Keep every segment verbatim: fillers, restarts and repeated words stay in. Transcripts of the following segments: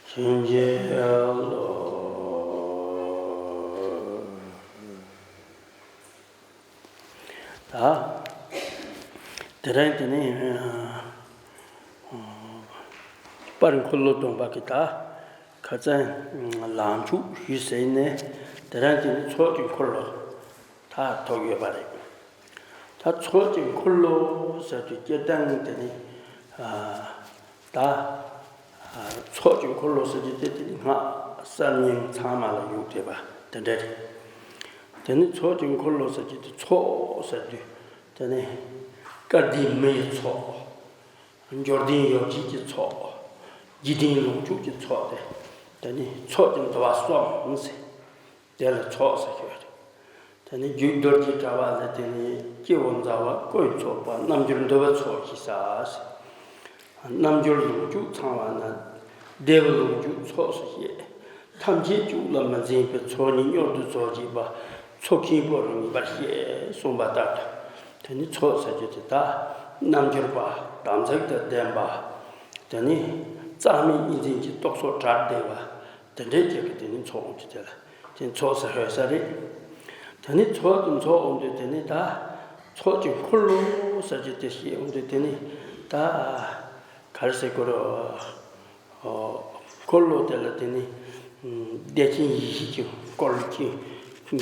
ཞིང་གི་བློ། ད། དེ་རིང་དེ་ནི། པར་འཁོར་ལོ་སྡོམ་པ་གི་ད། ཁ་སང་ལངས་ཕྱོགས་ཞུས་ཟིན་ནས། དེ་རིང་དེ་ནི་ཚོགས་ཀྱི་འཁོར་ལོ་ད་ཐོགས་ཡོད་པ་རེད། ད་ཚོགས་ཀྱི་འཁོར་ལོ་ཟེར་དུས་སྤྱིར་བཏང་དེ་ནི། ད། ཚོགས་ཀྱི་འཁོར་ལོ་ཟེར་རྒྱུ་དེ་དེ་ནི་སྔགས་གསར་རྙིང་ཚང་མ་ལ་ཡོད་བསྡད་པ་དེ་འདྲ་རེད། དེ་ནི་ཚོགས་ཀྱི་འཁོར་ལོ་ཟེར་རྒྱུ་དེ་ཚོགས་ཟེར་དུས་དེ་ནི་སྐལ་ལྡན་མི་ཡི་ཚོགས། འབྱོར་ལྡན་ཡོ་བྱད་ཀྱི་ཚོགས། བརྒྱུད་ལྡན་ལོངས་སྤྱོད་ཀྱི་ཚོགས་ཏེ། དེ་ནི་ཚོགས་ཀྱི་འདུ་བ་གསུམ་ཟེར། དེ་ལ་ཚོགས་ཟེར་གྱི་ཡོད་རེད། དེ་ནི་རྒྱུད་རྡོ་རྗེ་གྲགས་པ་ལ་དེ་ནི་སྐྱེ་བོ་མཛའ་བ་ཀུན་ཚོགས་པ། རྣལ་འབྱོར་འདུ་བའི་ཚོགས་ཞེས་བྱ་ཟེར། རྣལ་འབྱོར་ལོངས་སྤྱོད་ཚང་བ་ན། བདེ་བའི་ལོངས་སྤྱོད་ཚོགས་སུ་བཤད། ཐམས་ཅད་སྐྱོབ་ལ་མི་འཛིན་པའི། ཚོགས་གཉིས་མྱུར་དུ་རྫོགས་བྱེད་པ། ཚོགས་ཀྱི་བུ་རུ་ངེས་པར་བཤད་གསུངས་པ་ལྟར་དུ། དེ་ནི་ཚོགས་ཟེར་རྒྱུ་དེ་ད་རྣལ་འབྱོར་པ། དམ་ཚིག་དང་ལྡན་པ། དེ་ནི་རྩ་མེད་གཉིས་འཛིན་གྱི་རྟོག་ཚོགས་བྲལ་བསྡད་པ། དེ་འདྲའི་ཅིག་གི་དེ་ནི་ཚོགས་འོང་གི་དེ་ལ་དེ་ཚོགས་ཟེར་ཧོས་ས་རེད། དེ་ནི་ཚོགས་དེ་ཚོགས་འོང་དུས་དེ་ནི་ད་ཚོགས་ཀྱི་འཁོར་ལོ་ཟེར་རྒྱུ་དེ་ཞིག་འོང་དུས་དེ་ནི་ད་ག་རེ་ཟེར་དགོས་རེད། འཁོར་ལོ་དེ་ལ་དེ་ནི་བདེ་ཆེན་ཡེ་ཤེས་ཀྱི་འཁོར་ལོ་ཅིག་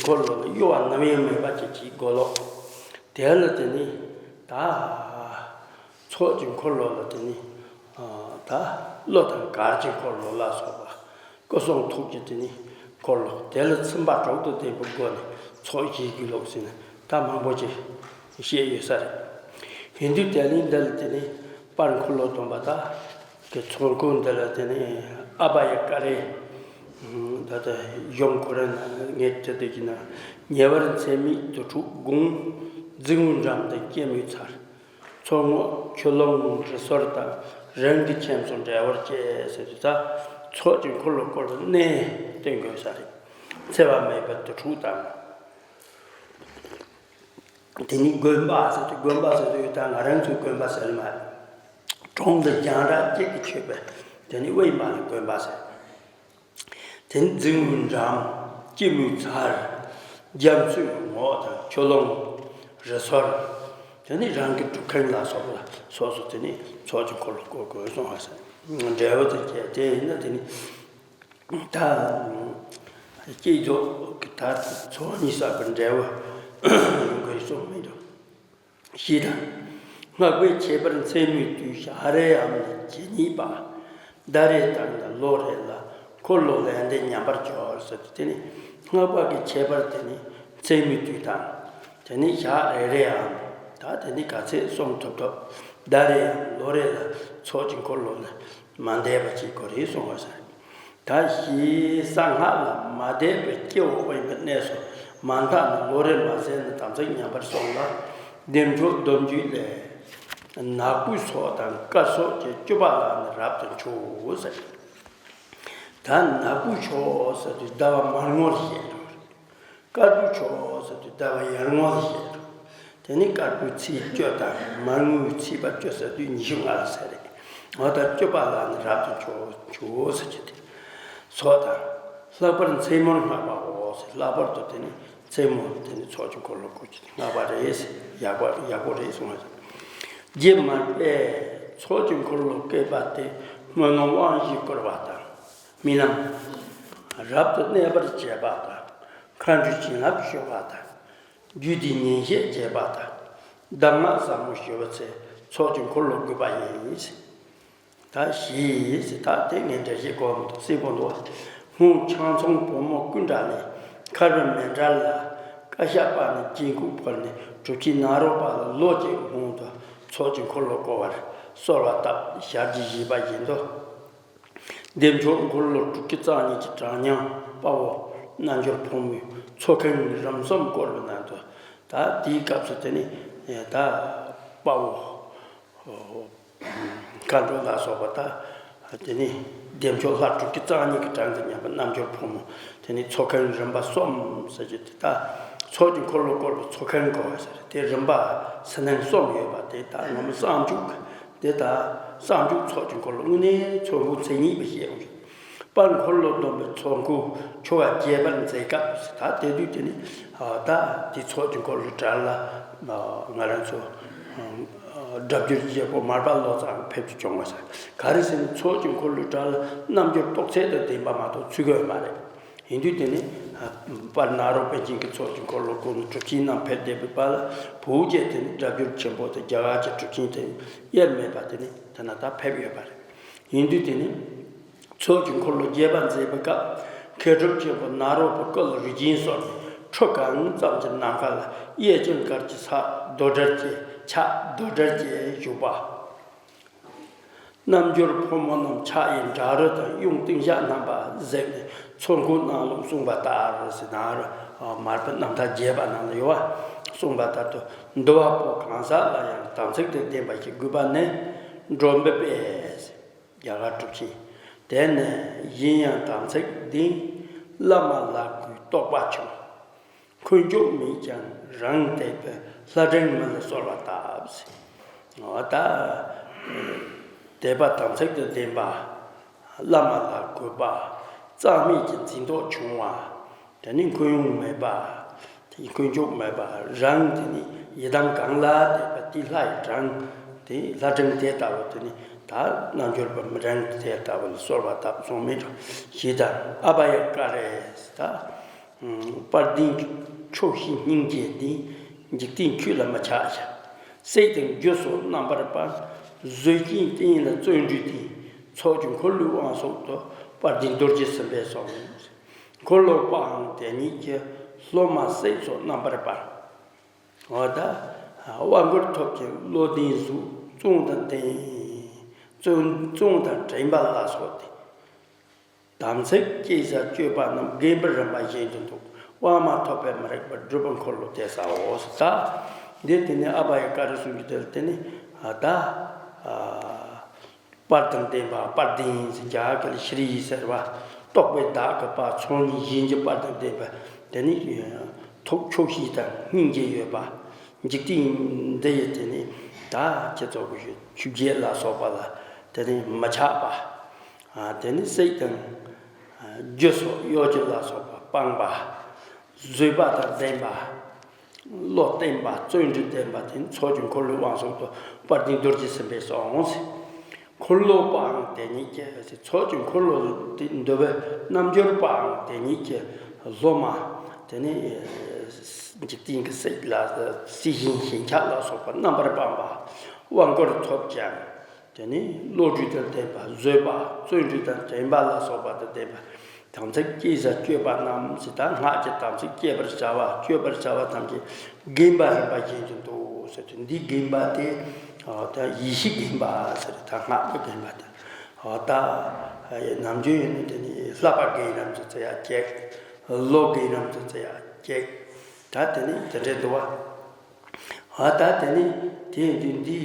འཁོར་ལོ་ལ་གཡོ་བ་ནམ་ཡང་མེད་པ་ཅིག་ཅིག་དགོས་ལོ། དེ་ལ་དེ་ནི་ད་ཚོགས་ཀྱི་འཁོར་ལོ་ལ་དེ་ནི་ད་བློ་དང་གར་གྱི་འཁོར་ལོ་ལ་སོགས་པ། སྐུ་གསུང་ཐུགས་ཀྱི་དེ་ནི་འཁོར་ལོ་དེ་ལ་ཚིམ་པ་དྲུག་ཏུ་ལྡན་པའི་སྒོ་ནས་ཚོགས་བཞི་དགོས་ལོ་ཟེར་ནས་ད་མང་པོ་ཅིག་བཤད་ཡོད་ས་རེད། ཡིན་དུས་དེ་ནི་འདི་ལ་དེ་ནི་པར་འཁོར་ལོ་སྡོམ་པ་དག་གི་ཚོགས་འཁོར་འདི་ལ་དེ་ནི་ཨ་བྷ་ཡ་ཀ་རེ། ད་ལྟ་གཞུང་ཁོ་རང་ནང་ངས་བྲིས་དེ་གི་ན། ཉེ་བར་མཚན་མེད་དུར་ཁྲོད་དགོན། རྫིང་བུའི་འགྲམ་དུ་སྐྱེད་མོས་ཚལ། མཚོ་སྔོན་ཆུ་ཀླུང་རི་སོལ་དང་། རང་གི་ཁྱིམ་སོགས་འབྲེལ་བར་བྱེད་ཟེར་དུས་ད་ཚོགས་ཀྱི་འཁོར་ལོ་བསྐོར་བའི་གནས་སྟོན་དགོས་ས་རེད། འཚེ་བ་མེད་པའི་དུར་ཁྲོད་དང་། དེ་ནི་དགོན་པ་ཟེར་དུས་དགོན་པ་ཟེར་དུས་ད་ང་རང་ཚོའི་དགོན་པ་ཟེར་མ་རེད། གྲོང་དུ་རྒྱང་གྲགས་སྐྱེད་ཀྱི་ཆོད་པས་དེ་ནི་དབེན་པ་ལ་དགོན་པ་ཟེར། དེ་ནི་རྫིང་བུའི་འགྲམ། སྐྱེད་མོས་ཚལ། རྒྱ་མཚོའི་ངོགས་དང་ཆུ་ཀླུང་། རི་སོལ། དེ་ནི་རང་གི་སྒྲུབ་ཁང་ལ་སོགས་ལ་སོགས་སུ་དེ་ནི་ཚོགས་ཀྱི་འཁོར་ལོ་བསྐོར་དགོས་གསུངས་པ་ཟེར། འབྲས་བུ་དེ་སྐྱེ་དེ་ཡིན་ན་དེ་ནི་ད་སྐྱེད་རྫོགས་ཀྱི་ད་ཚོགས་གཉིས་བསགས་པའི་འབྲས་བུ་ཡོང་དགོས་གསུངས་མི་འདུག་ཞེས་དང་། སྔགས་པས་ཁྱད་པར་མཚན་མོའི་དུས། ཞག་རེའམ་ཇི་སྙེད་པ། ཟླ་རེ་དང་ནི་ལོ་རེ་ལ། འཁོར་ལོ་ལེན་ཏེ་ཉམས་པར་གྱུར་ཟེར་ཏེ། དེ་ནི་སྔགས་པ་གི་ཁྱད་པར་དེ་ནི་མཚན་མོའི་དུས་དང་། དེ་ནི་ཞག་རེ་རེའམ། ད་དེ་ནི་ག་ཚད་གསུང་ཐུབ་ཐུབ། ཟླ་རེའམ་ལོ་རེ་ལ་ཚོགས་ཀྱི་འཁོར་ལོ་ལ་མ་འདས་པ་ཅིག་དགོས་རེད་གསུངས་པ་ཟེར། ད་ཞེས་གསང་སྔགས་ལ་མ་དད་པའི་སྐྱེ་བོ་དབེན་པའི་གནས་སུ་མ་འདག་ན། ལོ་རེ་མ་ཟད་ན་དམ་ཚིག་ཉམས་པར་གསུངས་ལ། བདེ་མཆོག་སྡོམ་རྒྱུད་ལས། ནག་པོའི་ཚོགས་དང་དཀར་ཚོགས་ཀྱི། སྤྱོད་པ་ལ་ནི་རབ་ཏུ་འཆོལ་ཟེར། ད་ནག་པོའི་ཕྱོགས་ཟེར་དུས་ཟླ་བ་མར་ངོ་ལ་བཤད་འགྲོ། དཀར་པོའི་ཕྱོགས་ཟེར་དུས་ཟླ་བ་ཡར་ངོ་ལ་བཤད་འགྲོ། དེ་ནི་དཀར་པོའི་ཚེས་བཅུ་དང་མར་ངོའི་ཚེས་པ་བཅུ་ཟེར་དུས་ཉི་ཤུ་ལྔ་ལ་ཟེར་རེད། འོ་ད་སྤྱོད་པ་ལ་ནི་རབ་ཏུ་འཆོལ་འཆོལ་ཟེར་རྒྱུ་དེ། ཚོགས་དང་། ལྷག་པར་མཚན་མོར་བསྔགས་པའོ་ཟེར། ལྷག་པར་དུ་དེ་ནི་མཚན་མོ་དེ་ནི་ཚོགས་ཀྱི་འཁོར་ལོ་བསྐོར་རྒྱུ་དེ་བསྔགས་པ་རེད་ཟེར། ཡག་པོ་ཡག་པོ་རེད་གསུངས་པ་ཟེར། རྗེ་མར་པས་ཚོགས་ཀྱི་འཁོར་ལོ་བསྐོར་བ་སྟེ། སྨོན་ལམ་དབང་བཞི་བསྐུར་བ་དང་། རྨི་ལམ་རབ་ཏུ་གནས་པར་བྱེད་པ་དང་། མཁའ་འགྲོའི་བྱིན་རླབས་ཞུ་བ་དང་། རྒྱུད་སྡེའི་ཉན་བཤད་བྱེད་པ་དང་། གདམས་ངག་ཟབ་མོ་ཞུ་བའི་ཚེ། ཚོགས་ཀྱི་འཁོར་ལོ་དགོས་པ་ཡིན། ད་ཞེས་ད་དེ་ངས་འགྲེལ་བཤད་གོ་མི་འདུག་སྲིད་པོ་འདུག་ཧཱུྃ་ཆང་ཚོང་བུ་མོ་ཀུན་དགའ་ལས། མཁར་བའི་མཎྜལ་ལ། བཀའ་ཤག་པ་ནི་སྦྱིན་ཁུག་ཕུལ་ནས། གྲུབ་ཆེན་ནཱ་རོ་པ་ལ་ལོ་གཅིག་སྔོན་དུ། ཚོགས་ཀྱི་འཁོར་ལོ་བསྐོར་བར་གསོལ་བ་བཏབ། ཞལ་གྱིས་བཞེས་པ་བཞིན་དུ། བདེ་མཆོག་འཁོར་ལོ་དྲུག་ཅུ་རྩ་གཉིས་ཀྱི་གྲངས་མཉམ་དཔའ་བོ་རྣལ་འབྱོར་ཕོ་མོའི་ཚོགས་ཁང་རིམ་གསུམ་བསྐོར་བའི་ནང་དུ། ད་དེའི་སྐབས་སུ་དེ་ནི་ད་དཔའ་བོ་མཁའ་འགྲོ་ལ་སོགས་པ། ད་དེ་ནི་བདེ་མཆོག་ལྷ་དྲུག་ཅུ་རྩ་གཉིས་ཀྱི་གྲངས་དང་མཉམ་པ་རྣལ་འབྱོར་ཕོ་མོ། དེ་ནི་ཚོགས་ཁང་རིམ་པ་གསུམ་ཟེར་རྒྱུ་དེ། ད་ཚོགས་ཀྱི་འཁོར་ལོ་བསྐོར་བའི་ཚོགས་ཁང་བསྐོར་བ་ཟེར་དེ་རིམ་པ་ཕྱི་ནང་གསུམ་ཡོད་པ་དེ། ད་ངོ་མ་གསང་མཆོག་དེ། ད་གསང་མཆོག་ཚོགས་ཀྱི་འཁོར་ལོ་དངོས་གནས་ཚོགས་འཁོར་མཚན་ཉིད་པ་བཤད་ཡོང་། པར་འཁོར་ལོ་སྡོམ་པའི་ཚོགས་འཁོར་ཆོ་ག་རྒྱས་པར་མཛད་སྐབས། ད་དེ་དུས་དེ་ནི་ད་དེ་ཚོགས་ཀྱི་འཁོར་ལོའི་གྲལ་ལ་ང་རང་ཚོ་སྒྲ་སྒྱུར་རྒྱལ་པོ་མར་པ་ལོ་ཙཱ་ཕེབས་ཀྱི་བྱུང་བ་ཟེར། ག་རེ་ཟེར་ན་ཚོགས་ཀྱི་འཁོར་ལོའི་གྲལ་ལ་རྣམ་འགྱུར་རྟོགས་ཚད་དང་ལྡན་པ་མ་གཏོགས་ཚུད་ཀྱི་ཡོད་མ་རེད། ཡིན་དུས་དེ་ནི་པར་ནཱ་རོ་པཎ་ཆེན་གྱི་ཚོགས་ཀྱི་འཁོར་ལོ་སྐོར་ནས་གྲུབ་ཆེན་རྣམས་ཕེབས་བསྡད་པའི་བར་ལ་བོད་བརྒྱུད་དེ་ནི་སྒྲ་སྒྱུར་ཆེན་པོ་དང་རྒྱ་གར་གྱི་གྲུབ་ཆེན་དེ་དབྱེར་མེད་པ་དེ་ནི་དེ་ན་ད་ཕེབས་ཡོད་པ་རེད། ཡིན་དུས་དེ་ནི་ཚོགས་ཀྱི་འཁོར་ལོ་རྒྱས་པར་མཛད་པའི་སྐབས། མཁས་གྲུབ་ཆེན་པོ་ནཱ་རོ་པའི་སྐུ་ལ་རིགས་ལྡན་སོགས་ནས་ཁྲི་གང་ཙམ་གྱི་ནམ་མཁའ་ལ་གཡས་བྱང་གར་གྱི་ཕྱག་རྡོར་གྲལ་གྱི་ཕྱག་རྡོར་གྲལ་གྱིས་བཞུགས་པ། རྣལ་འབྱོར་ཕོ་མོ་རྣམས་ཕྱག་གཡས་འབྲས་རུ་དང་གཡོན་ཏིང་ཞག་བསྣམས་པ་གཟིགས་ནས་ཚོགས་འཁོར་གནང་ལུགས་གསུངས་པ་ལྟར་ཟེར། ནཱ་རོ་མར་པའི་རྣམ་ཐར་རྒྱས་པ་ནང་ལ་ཡོད་པ་གསུངས་པ་ལྟར་དུ། འདུལ་བ་པོ་གང་ཟག་ལ་ཡང་དམ་ཚིག་དང་ལྡན་པ་ཞིག་དགོས་པ་ནི་འགྲོ་འབུལ་པས། རྒྱ་གར་གྲུབ་ཆེན། དེ་ནི་གཞན་ཡང་དམ་ཚིག་ལྡན། བླ་མ་ལ་གུས་རྟོགས་པ་ཆུང་། འཁོན་འཇུག་མེད་ཀྱང་རང་དད་པའི་ལྷ་སྒྲུང་མི་ལ་གསོལ་བ་བཏབ་ཟེར། འོ་ད། དད་པ་དམ་ཚིག་དང་ལྡན་པ། བླ་མ་ལ་གུས་པ། རྩ་མེད་ཀྱི་འཛིན་རྟོག་ཆུང་བ། དེ་ནི་འཁོན་ཡུག་མེད་པ། དེ་འཁོན་འཇུག་མེད་པ། རང་དེ་ནི་ཡི་དམ་གང་ལ་དད་པ་དེ་ལྷ་ཡི་རང་། དེ་ལྷ་སྒྲུང་དེ་ལྟ་བུ་དེ་ནི་ད་རྣལ་འབྱོར་པ་མི་རང་དེ་ལྟ་བུ་ལ་གསོལ་བ་བཏབ་གསུངས་མེད་འགྲོ། ཞེས་དང་ཨ་བྷ་ཡ་ཀ་རེ་ད། དཔལ་ལྡན་ཆོག་ཤེས་སྙིང་རྗེ་ལྡན། འཇིག་རྟེན་ཆོས་ལ་མི་ཆགས་ཤིང་། སྲེག་དང་རྒྱུ་སོགས་རྣམ་པར་སྤངས། བཟོད་ཅིང་བསྟེན་ལ་བརྩོན་འགྲུས་ལྡན། ཚོགས་ཀྱི་འཁོར་ལོའི་དབང་སོགས་སུ། དཔལ་ལྡན་རྡོ་རྗེ་སེམས་དཔའི་གསུང་། འཁོར་ལོ་དཔའ་དང་དེ་ཉིད་ཀྱི། སློབ་མ་སྲེག་སོགས་རྣམ་པར་སྤངས། འོ་ད། དབང་བསྐུར་ཐོབ་ཅིང་བློ་ལྡན་གཟུགས། བཙོན་དང་ལྡན། བཙོན་བཙོན་དང་འདྲེན་པ་ལ་སོགས་ཏེ། དམ་ཚིག་བསྐྱེད་བྱ་སྤྱོད་པ་རྣམས། རྒན་པའི་རིམ་པ་བཞིན་དུ་འདུག། དབང་མ་ཐོབ་པས་མི་རིགས་པ། སྒྲུབ་པའི་འཁོར་ལོ་དེ་ཟའོ། ད། འདི་དེ་ནས་ཨ་བྷ་ཡ་ཀ་རེ་གསུང་རྒྱུ་དེ་ལ་དེ་ནི་ད། དཔལ་དང་ལྡན་པ། དཔལ་ལྡན་ཟེར་རྒྱ་གར་སྐད་ལ་ཤྲཱི་ཟེར་བ། རྟོགས་པའི་བདག་གི་དཔལ། ཚོགས་གཉིས་གཞན་གྱི་དཔལ་དང་ལྡན་པ། དེ་ནི་ཐུགས་ཆོག་ཤེས་དང་སྙིང་རྗེ་ཡོད་པ། འཇིག་རྟེན་འདི་ཡི་དེ་ནི་ད་ཁྱེད་ཚོ་གི་ཆོས་བརྒྱད་ལ་སོགས་པ་ལ་དེ་ནི་མི་ཆགས་པ། དེ་ནི་སྲེག་དང་རྒྱུ་སོགས་གཡོ་སྒྱུ་ལ་སོགས་པ་སྤངས་པ། བཟོད་པ་དང་ལྡན་པ། བློ་བརྟན་པ། བརྩོན་འགྲུས་ལྡན་པ། དེ་ནི་ཚོགས་ཀྱི་འཁོར་ལོའི་དབང་སོགས་སུ་དཔལ་ལྡན་རྡོ་རྗེ་སེམས་དཔའི་གསུང་ཟེར། འཁོར་ལོ་དཔའ་དང་དེ་ཉིད་ཀྱི་ཟེར། ཚོགས་ཀྱི་འཁོར་ལོ་དེ་འདུལ་བའི་རྣལ་འབྱོར་པ་དང་དེ་ཉིད་ཀྱི་སློབ་མ། དེ་ནི་འཇིག་རྟེན་གྱི་སྲེག་ལ་སྲེག་ཤིང་ཞེན་ཆགས་ལ་སོགས་པ་རྣམ་པར་སྤངས་པ། དབང་བསྐུར་ཐོབ་ཅིང་། དེ་ནི་བློ་གྲོས་དང་ལྡན་པ། བཟོད་པ། བརྩོན་འགྲུས་དང་འདྲེན་པ་ལ་སོགས་པ་དང་ལྡན་པ། དམ་ཚིག་བསྐྱེད་བྱ་སྤྱོད་པ་རྣམས་ཟེར། ད་སྔགས་ཀྱི་དམ་ཚིག་བསྐྱེད་པར་བྱ་བ། སྤྱོད་པར་བྱ་བ་ཐམས་ཅད་རྒན་པའི་རིམ་པ་བཞིན་དུ་འདུག་ཟེར་དུས། འདིའི་རྒན་པ་དེ་ད་ཡེ་ཤེས་རྒན་པ་ཟེར། ད་སྔགས་ཀྱི་རྒན་པ་དེ། ད་ནམ་རྒྱུན་ཡིན་ན་དེ་ནི་བསླབ་པ་རྒན་རབས་ཚོ་ཚེ་ཡ་སྐྱེག། སློབ་རྒན་རབས་ཚོ་ཚེ་ཡ་སྐྱེག། ད་དེ་ནི་དེ་འདྲའི་འདུག་བ། ཨ་ད་དེ་ནི་དེ་ཡིན་དུས་འདི་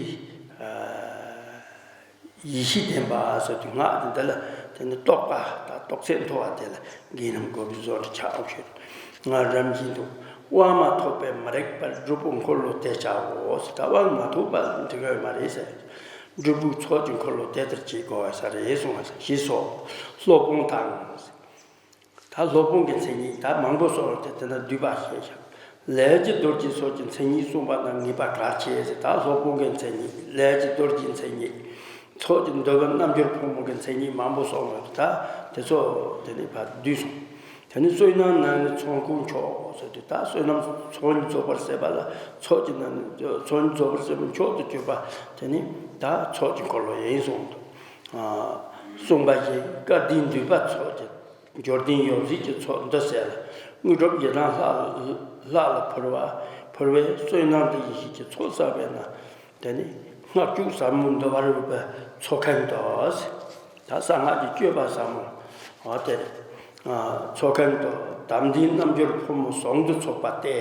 ཡེ་ཤེས་ལྡན་པ་ཟེར་དུས་སྔགས་འདི་འདི་ལ་དེ་ནི་རྟོགས་པ་དང་རྟོགས་ཚད་མཐོ་བ་དེ་ལ་རྒན་རབས་དགོས་པའི་བཟོ་འདྲ་ཆགས་འོང་ཞེས། སྔགས་རབ་འབྱིན་དུ། དབང་མ་ཐོབ་པས་མི་རིགས་པར། སྒྲུབ་པའི་འཁོར་ལོ་དེ་བྱའོ་ཟེར། ད་དབང་མ་ཐོབ་པ་འགྲིག་གི་མ་རེད་ཟེར། སྒྲུབ་པའི་ཚོགས་ཀྱི་འཁོར་ལོ་དེ་ལྟར་བྱེད་དགོས་ས་རེད་གསུངས་པ་ཞེས་སོ། སློབ་དཔོན་དང་། ད་སློབ་དཔོན་གྱི་མཚན་ཉིད་ད་མང་པོ་སོགས་དེ་དེ་ན་བསྡུས་པ་ཞེས་བྱ། ལས་ཀྱི་རྡོ་རྗེ་སོགས་ཀྱི་མཚན་ཉིད་གསུངས་པ་དང་ངེས་པ་གལ་ཆེ་ཟེར། ད་སློབ་དཔོན་གྱི་མཚན་ཉིད། ལས་ཀྱི་རྡོ་རྗེའི་མཚན་ཉིད། ཚོགས་ཀྱི་འདུལ་བའི་རྣལ་འབྱོར་ཕོ་མོ་གི་མཚན་ཉིད་མང་པོ་གསུངས་ཡོད། ད་དེ་ཚོ་དེ་ནི་ཕར་བསྡུས་སོང་། དེ་ནི་བསོད་ནམས་ནང་ནས་ཚོགས་འཁོར་མཆོག་ཟེར་དུས། ད་བསོད་ནམས་ཚོགས་གཉིས་རྫོགས་པར་བྱེད་པ་ལ་ཚོགས་ཀྱི་ནང་ནས་ཚོགས་གཉིས་རྫོགས་པར་བྱེད་པ་མཆོག་ཏུ་གྱུར་པ་དེ་ནི་ད་ཚོགས་ཀྱི་འཁོར་ལོ་ཡིན་གསུངས་འདུག། གསུངས་པ་བཞིན་སྐལ་ལྡན་འདུས་པ་ཚོགས་ཀྱི། འབྱོར་ལྡན་ཡོངས་གཟིགས་ཀྱི་ཚོགས་འདི་བྱས་ལ། དངོས་གྲུབ་ཡི་དམ་ལྷ་ལ་ཕུལ་བ། ཕུལ་བས་བསོད་ནམས་འདི་ཡེ་ཤེས་ཀྱི་ཚོགས་བསགས་པས་ན། དེ་ནི་སྔགས་སྐྱོགས་ཟབ་མོ་འདུལ་བར་འོས་པའི་ཚོགས་མཁན་དུ། ད་གསང་སྔགས་ཀྱི་སྤྱོད་པ་ཟབ་མོ། འོ་དེ། ཚོགས་མཁན་དུ་དམ་ལྡན་རྣལ་འབྱོར་ཕོ་མོ་ཟུང་དུ་ཚོགས་པ་སྟེ།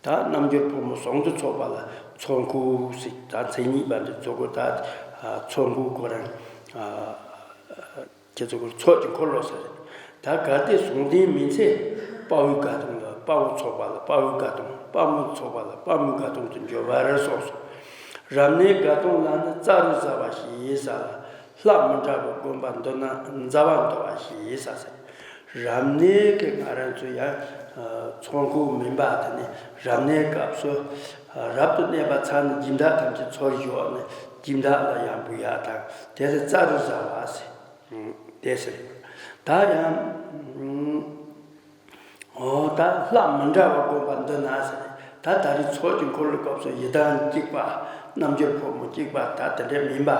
ད་རྣལ་འབྱོར་ཕོ་མོ་ཟུང་དུ་ཚོགས་པ་ལ་ཚོགས་འཁོར་ཟེར། ད་མཚན་ཉིད་པ་འདི་ཚོ་གོ། ད་ཚོགས་འཁོར་ཁོ་རང་། ཁྱེད་ཚོ་གོ་ཚོགས་ཀྱི་འཁོར་ལོ་ཟེར། ད་གལ་ཏེ་ཟུང་ལྡན་མིན་ཚེ། དཔའ་བོའི་དགའ་སྟོན་ལ་དཔའ་བོ་ཚོགས་པ་ལ་དཔའ་བོའི་དགའ་སྟོན། དཔའ་མོ་ཚོགས་པ་ལ་དཔའ་མོའི་དགའ་སྟོན་དུ་འགྱུར་བར་གསུངས་སོ། རབ་གནས་དགའ་སྟོན་ལ་ནི། རྩ་རུ་བྱ་བ་ཞེས་བྱ་ལ། ལྷ་མི་འདྲ་བ་བསྒོམ་པ་འདི་ནི་མཛའ་བ་འདུ་བ་ཞེས་ཟེར། རབ་གནས་ཀྱི་ང་རང་ཚོ་ཡང་ཚོགས་འཁོར་མིན་པ་དེ་ནི་རབ་གནས་སྐབས་སུ་རབ་ཏུ་གནས་པ་ཚར་ནས་སྦྱིན་བདག་ཐམས་ཅད་ཚུར་བཞོག་ནས་སྦྱིན་བདག་ལ་ཡང་འབུལ་ཡག་དང་དེ་ལ་རྩ་རུ་བཟའ་བ་ཟེར། དེ་ཟེར། ད་ཡང་། འོ་ད་ལྷ་མི་འདྲ་བ་བསྒོམ་པ་འདི་ན་ཟེར། ད་ད་རེས་ཚོགས་ཀྱི་འཁོར་ལོའི་སྐབས་སུ་ཡི་དམ་གཅིག་པ། རྣལ་འབྱོར་ཕོ་མོ་གཅིག་པ་ད་དེ་འདྲ་མིན་པ།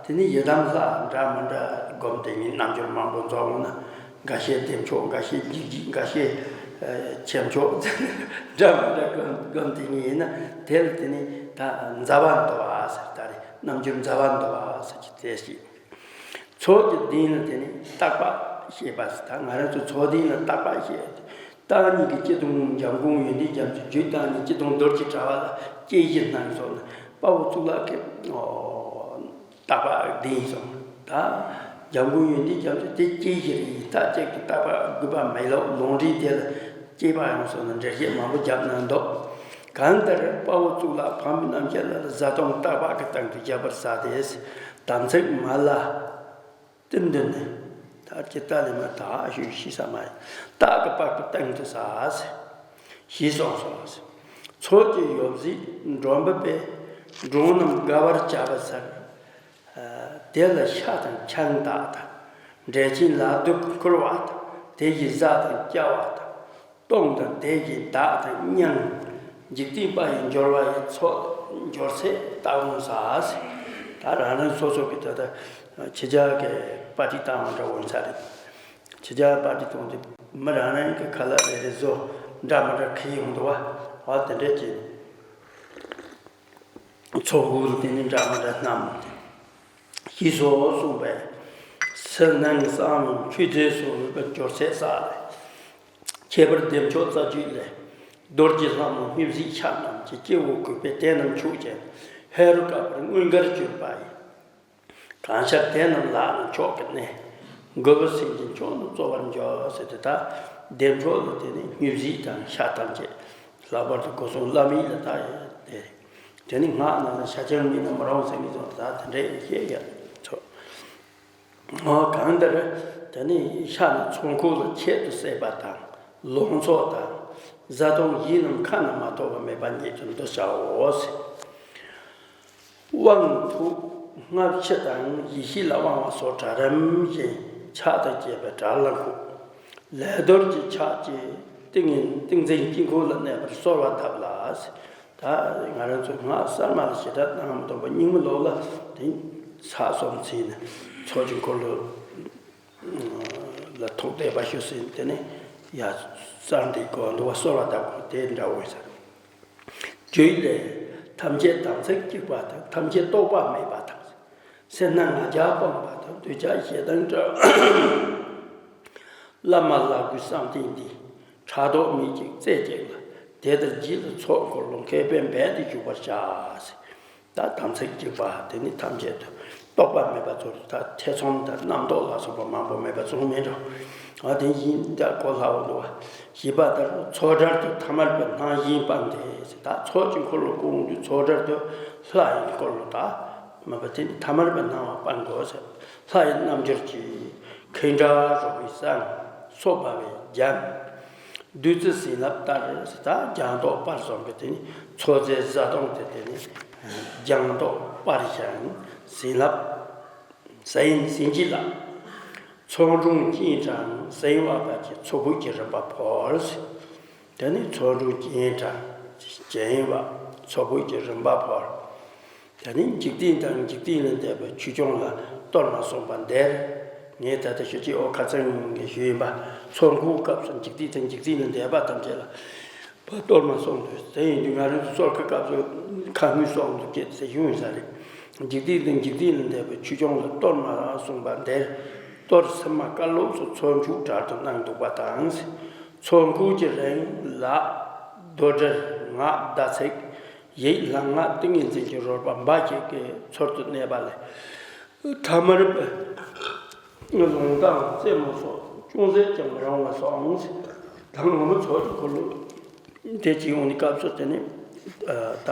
དེ་ནི་ཡི་དམ་ལྷ་འདྲ་མི་འདྲ་བསྒོམ་དེ་ཉིད་རྣལ་འབྱོར་མང་པོ་འཛོམས་འོང་ན། འགའ་ཤས་བདེ་མཆོག་འགའ་ཤས་འཇིགས་བྱེད་འགའ་ཤས་ཆེ་མཆོག་འདྲ་མི་འདྲ་བསྒོམ་བསྒོམ་དེ་ཉིད་ཡིན་ན། དེ་ལ་དེ་ནི་ད་མཛའ་བ་འདུ་བ་ཟེར། ད་རེས་རྣལ་འབྱོར་མཛའ་བ་འདུ་བ་ཟེར་གྱི་དེ་ཞིག་ཚོགས་ཀྱི་སྡིངས་ལ་དེ་ནི་བརྟག་པ་ཞེས་པ་ཟེར། ད་ང་རང་ཚོ་ཚོགས་སྡིངས་ལ་བརྟག་པ་ཞེས། བརྟག་གཉིས་ཀྱི་སྤྱི་དང་འཇམ་མགོན་ཡོན་ཏན་རྒྱ་མཚོའི་རྒྱུད། བརྟག་གཉིས་སྤྱི་དང་རྡོ་རྗེ་དྲ་བ་ལ་དཔྱད་གཞིར་སྣང་སོགས་ནི་དཔའ་བོ་གཙུག་ལག་གི་བརྟག་པ་སྡིངས་སོགས། ད་འཇམ་མགོན་ཡོན་ཏན་རྒྱ་མཚོ་དེ་དཔྱད་གཞིར་ཡིན་ད་ཅིག་གི་བརྟག་པ་དགོས་པ་མེད་ལ་ལུང་འདྲེན་དེ་ལ་དཔྱད་པ་ཡང་སོགས་ནི་འགྲེལ་བཤད་མང་པོ་བརྒྱབ་གནང་འདུག་གང་ལྟར་དཔའ་བོ་གཙུག་ལག་འཕགས་མའི་རྣམ་བཤད་ལ་བཟའ་བཏུང་བརྟག་པ་གི་སྟེང་དུ་བཞག་པར་ཟག་སྟེ། དམ་ཚིག་མ་ལ། ཏིལ་འདི་ནི། ད་ཅི་ལྟ་ལས་མ་ད་ཞུ་ཤི་ས་མ་ཡིན། རྟག་གི་བར་དུ་སྟེང་དུ་ཟ་ཟེར། ཞེས་གསུངས་སོ། ཚོགས་ཀྱི་ཡོ་བྱད་འགྲོ་འབུལ་པས། འགྲོ་རྣམས་དགའ་བར་བྱ་བའི་ཕྱིར། དེ་ལ་ཤ་དང་ཆང་དག་དང་། འབྲས་ཆན་ལ་དུག་ཁུར་བ་དང་། དེ་བཞིན་བཟའ་དང་བཅའ་བ་དང་། གཏོང་དང་དེ་བཞིན་བདག་དང་མྱང་། འཇིག་རྟེན་པ་ཡི་འབྱོར་བ་ཡི་ཚོགས་འབྱོར་ཚད་བརྟག་འོང་ཟ་ཟེར། ད་རང་རང་སོ་སོ་གི་ད་ལྟ་ཕྱི་རྒྱལ་གྱི་པར་ཊི་བཏང་བ་འདྲ་འོང་ས་རེད། ཕྱི་རྒྱལ་པར་ཊི་གཏོང་དུས་མི་རང་རང་གི་ཁ་ལག་རེ་རེ་བཟོ་འདྲ་མི་འདྲ་གི་ཡོང་འདུག་བ། འོ་དེ་འདྲས་ཀྱི་ཚོགས་འཁོར་དེ་ནི་འདྲ་མི་འདྲ་རྣམས། ཞེས་སོགས་གསུངས་པས། ཕྱི་ནང་གསང་བའི་མཆོད་རྫས་སོགས་འབུལ་བའི་འབྱོར་ཚད་བསགས་ལས། ཁྱད་པར་བདེ་མཆོག་རྩ་རྒྱུད་ལས། རྡོ་རྗེ་ལྷ་མོ་སྙུན་གཟིགས་ཕྱག་རྣམས་ཀྱི་སྐྱེ་བོ་གུས་པས་དེ་རྣམས་མཆོད་ཅིང་ཧེ་རུ་ཀ་པར་མངོན་དགར་གྱུར་པ་ཡི། གང་ཤར་དེ་རྣམས་ལག་ན་མཆོག་གི་གནས། མགོན་པོ་སེང་གེ་མཆོག་རྣམས་སྩོལ་བར་འགྱུར་ཟེར་ཏེ། ད་བདེ་མཆོག་ལ་དེ་ནི་སྙུན་གཟིགས་དང་ཕྱག་ཐམས་ཅད་ལྷག་པར་དུ་སྒོ་གསུམ་བླ་མེད་ལ་ད་ཡོད་དེ། དེ་ནི་སྔགས་ནང་ལ་ཤ་ཆང་མིན་ན་མི་རུང་ཟེར་མི་ཚོ་ད་དེ་འདྲས་བཤད་ཡ་ཚོ། འོ་གང་ལྟར་དེ་ནི་ཤ་ནི་ཚོགས་འཁོར་ལ་ཁྱད་དུ་བསད་པ་དང་ལོངས་སྤྱོད་དང་བཟའ་བཏུང་ཡིན་ནམ་ཁ་ན་མ་ཐོ་བ་མེད་པ་ཉིད་དུ་འདུ་བྱའོ་ཟེར། དབང་ཐུགས་སྔགས་ཕྱི་དང་ཡེ་ཤེས་ལ་དབང་བ་སོགས་གྲལ་རིམ་བཞིན་ཕྱག་དང་བཅས་པའི་གྲལ་ལ་འཁོད། ལས་རྡོར་གྱི་ཕྱག་རྒྱའི་ཏིང་ངེ་ཏིང་འཛིན་དཀྱིལ་འཁོར་ལ་གནས་པར་གསོལ་བ་བཏབ་ལ། ད་ང་རང་ཚོ་སྔགས་གསར་མ་ལ་བྱེ་བྲག་སྣང་བ་སྟོན་པ་རྙིང་མ་ལོགས་ལ་དེ་ཚར་གསུམ་ཚིག་ནས་ཚོགས་ཀྱི་འཁོར་ལོ་ལ་ཐུགས་གཏད་པ་ཞུ་ཟིན་དེ་ནས་ཡ་གསར་འདི་གོ་འདུ་བ་གསོལ་བ་བཏབ་དགོས་དེ་འདྲ་འོས་ཟེར། རྒྱུད་ལས། ཐམས་ཅད་དམ་ཚིག་གཅིག་པ་དང་། ཐམས་ཅད་རྟོག་པ་མེད་པ་དང་། སེར་སྣ་ང་རྒྱལ་སྤངས་པ་དང་། འདོད་ཆགས་ཞེ་སྡང་བྲལ་བ། བླ་མ་ལ་གུས་བསམ་གཏན་འདི། ཕྲག་དོག་མེད་ཅིང་རྩེ་གཅིག་ལ། དེ་ལྟར་རྒྱུད་ལ་ཚོགས་འཁོར་ལོ་མཁས་པས་འབད་དེ་འཇུག་པར་བྱ། ད་དམ་ཚིག་གཅིག་པ་དེ་ནི་ཐམས་ཅད་དུ་རྟོག་པ་མེད་པ་ཚོར་ད་ཐེ་ཚོམ་དང་རྣམ་རྟོག་ལ་སོགས་པ་མང་པོ་མེད་པ་ཚོར་མེད་འགྲོ། ཨ་དེ་བཞིན་ད་གོ་སླ་བོ་འདུག་བ། ཞེས་པ་ལྟར་ཚོགས་གྲལ་དུ་ཐ་མལ་པའི་སྣང་ཞེན་སྤངས་ཏེ་ད་ཚོགས་ཀྱི་འཁོར་ལོ་སྐོང་དུས་ཚོགས་གྲལ་དུ་ལྷ་ཡི་འཁོར་ལོ་ད་མ་པ་དེ་ནི་ཐ་མལ་པའི་སྣང་བ་སྤང་དགོས་ཟེར། ལྷ་ཡི་རྣམ་འགྱུར་གྱིས་ཁེངས་དྲེགས་རོལ་པའི་ཟངས་སོ་འབར་བའི་རྒྱན། བདུད་རྩི་བྱིན་རླབས་ལྟར་ཟེར། ད་སྦྱངས་ཏོག་སྤར་གསུམ་གྱི་དེ་ནི་ཚོགས་རྫས་བཟའ་བཏུང་དེ་དེ་ནི་སྦྱངས་ཏོག་སྤར་ཞིང་བྱིན་རླབས་ཟིན་ཟིན་གྱིས་ལ། ཚོགས་དྲུང་སྤྱན་དྲངས་ཟིན་པ་བར་གྱི་ཚོགས་ཕུད་ཀྱི་རིམ་པ་ཕུལ་ཟེར། དེ་ནི་ཚོགས་དྲུང་སྤྱན་དྲངས་སྦྱིན་པ་ཚོགས་ཕུད་ཀྱི་རིམ་པ་ཕུལ། དེ་ནི་འཇིག་རྟེན་དང་འཇིག་རྟེན་ལས་འདས་པའི་ཆོས་སྐྱོང་ལ་གཏོར་མ་གསུངས་པ་འདིར། ངས་ད་ལྟ་ཞུ་ཅིག་ཨོ་ཁ་ཚང་གི་ཞུས་ཡིན་པ། ཚོགས་འཁོར་སྐབས་སུ་འཇིག་རྟེན་དང་འཇིག་རྟེན་ལས་འདས་པ་ཐམས་ཅད་ལ་བ་གཏོར་མ་གསུངས་འདུག་དེ་ཡིན་དུས་ང་རང་ཚོ་གསོལ་ཁ་སྐབས་སུ་ཁ་སྔོན་གསུངས་འདུག་ཅེས་ཟེར་ཞུ་ཡིན་ས་རེད། འཇིག་རྟེན་དང་འཇིག་རྟེན་ལས་འདས་པའི་ཆོས་སྐྱོང་ལ་གཏོར་མ་གསུངས་པ་འདིར། གཏོར་ཚེར་མ་དཀར་ལོགས་སུ་ཚོགས་མཆོད་གྲལ་དུ་གནང་འདུག་པ་དང་། ཚོགས་འཁོར་གྱི་རིང་ལ་རྡོར་དྲིལ་སྔགས་བཟླ་ཚེག་ཡིག་ལྷ་སྔགས་ཏིང་ངེ་འཛིན་གྱི་རོལ་པ་འབའ་ཞིག་གིས་ཚུལ་དུ་གནས་པ་ལས། ཐ་མལ་པའི་ལུང་དང་རྩེད་མོ་སོགས་ཅུང་ཟད་ཀྱང་མི་རུང་བ་སོགས། ད་ངོ་མ་ཚོགས་ཀྱི་འཁོར་ལོ་དེ་གཅིག་ཡོང་ནི་སྐབས་སུ་དེ་ནི་ད་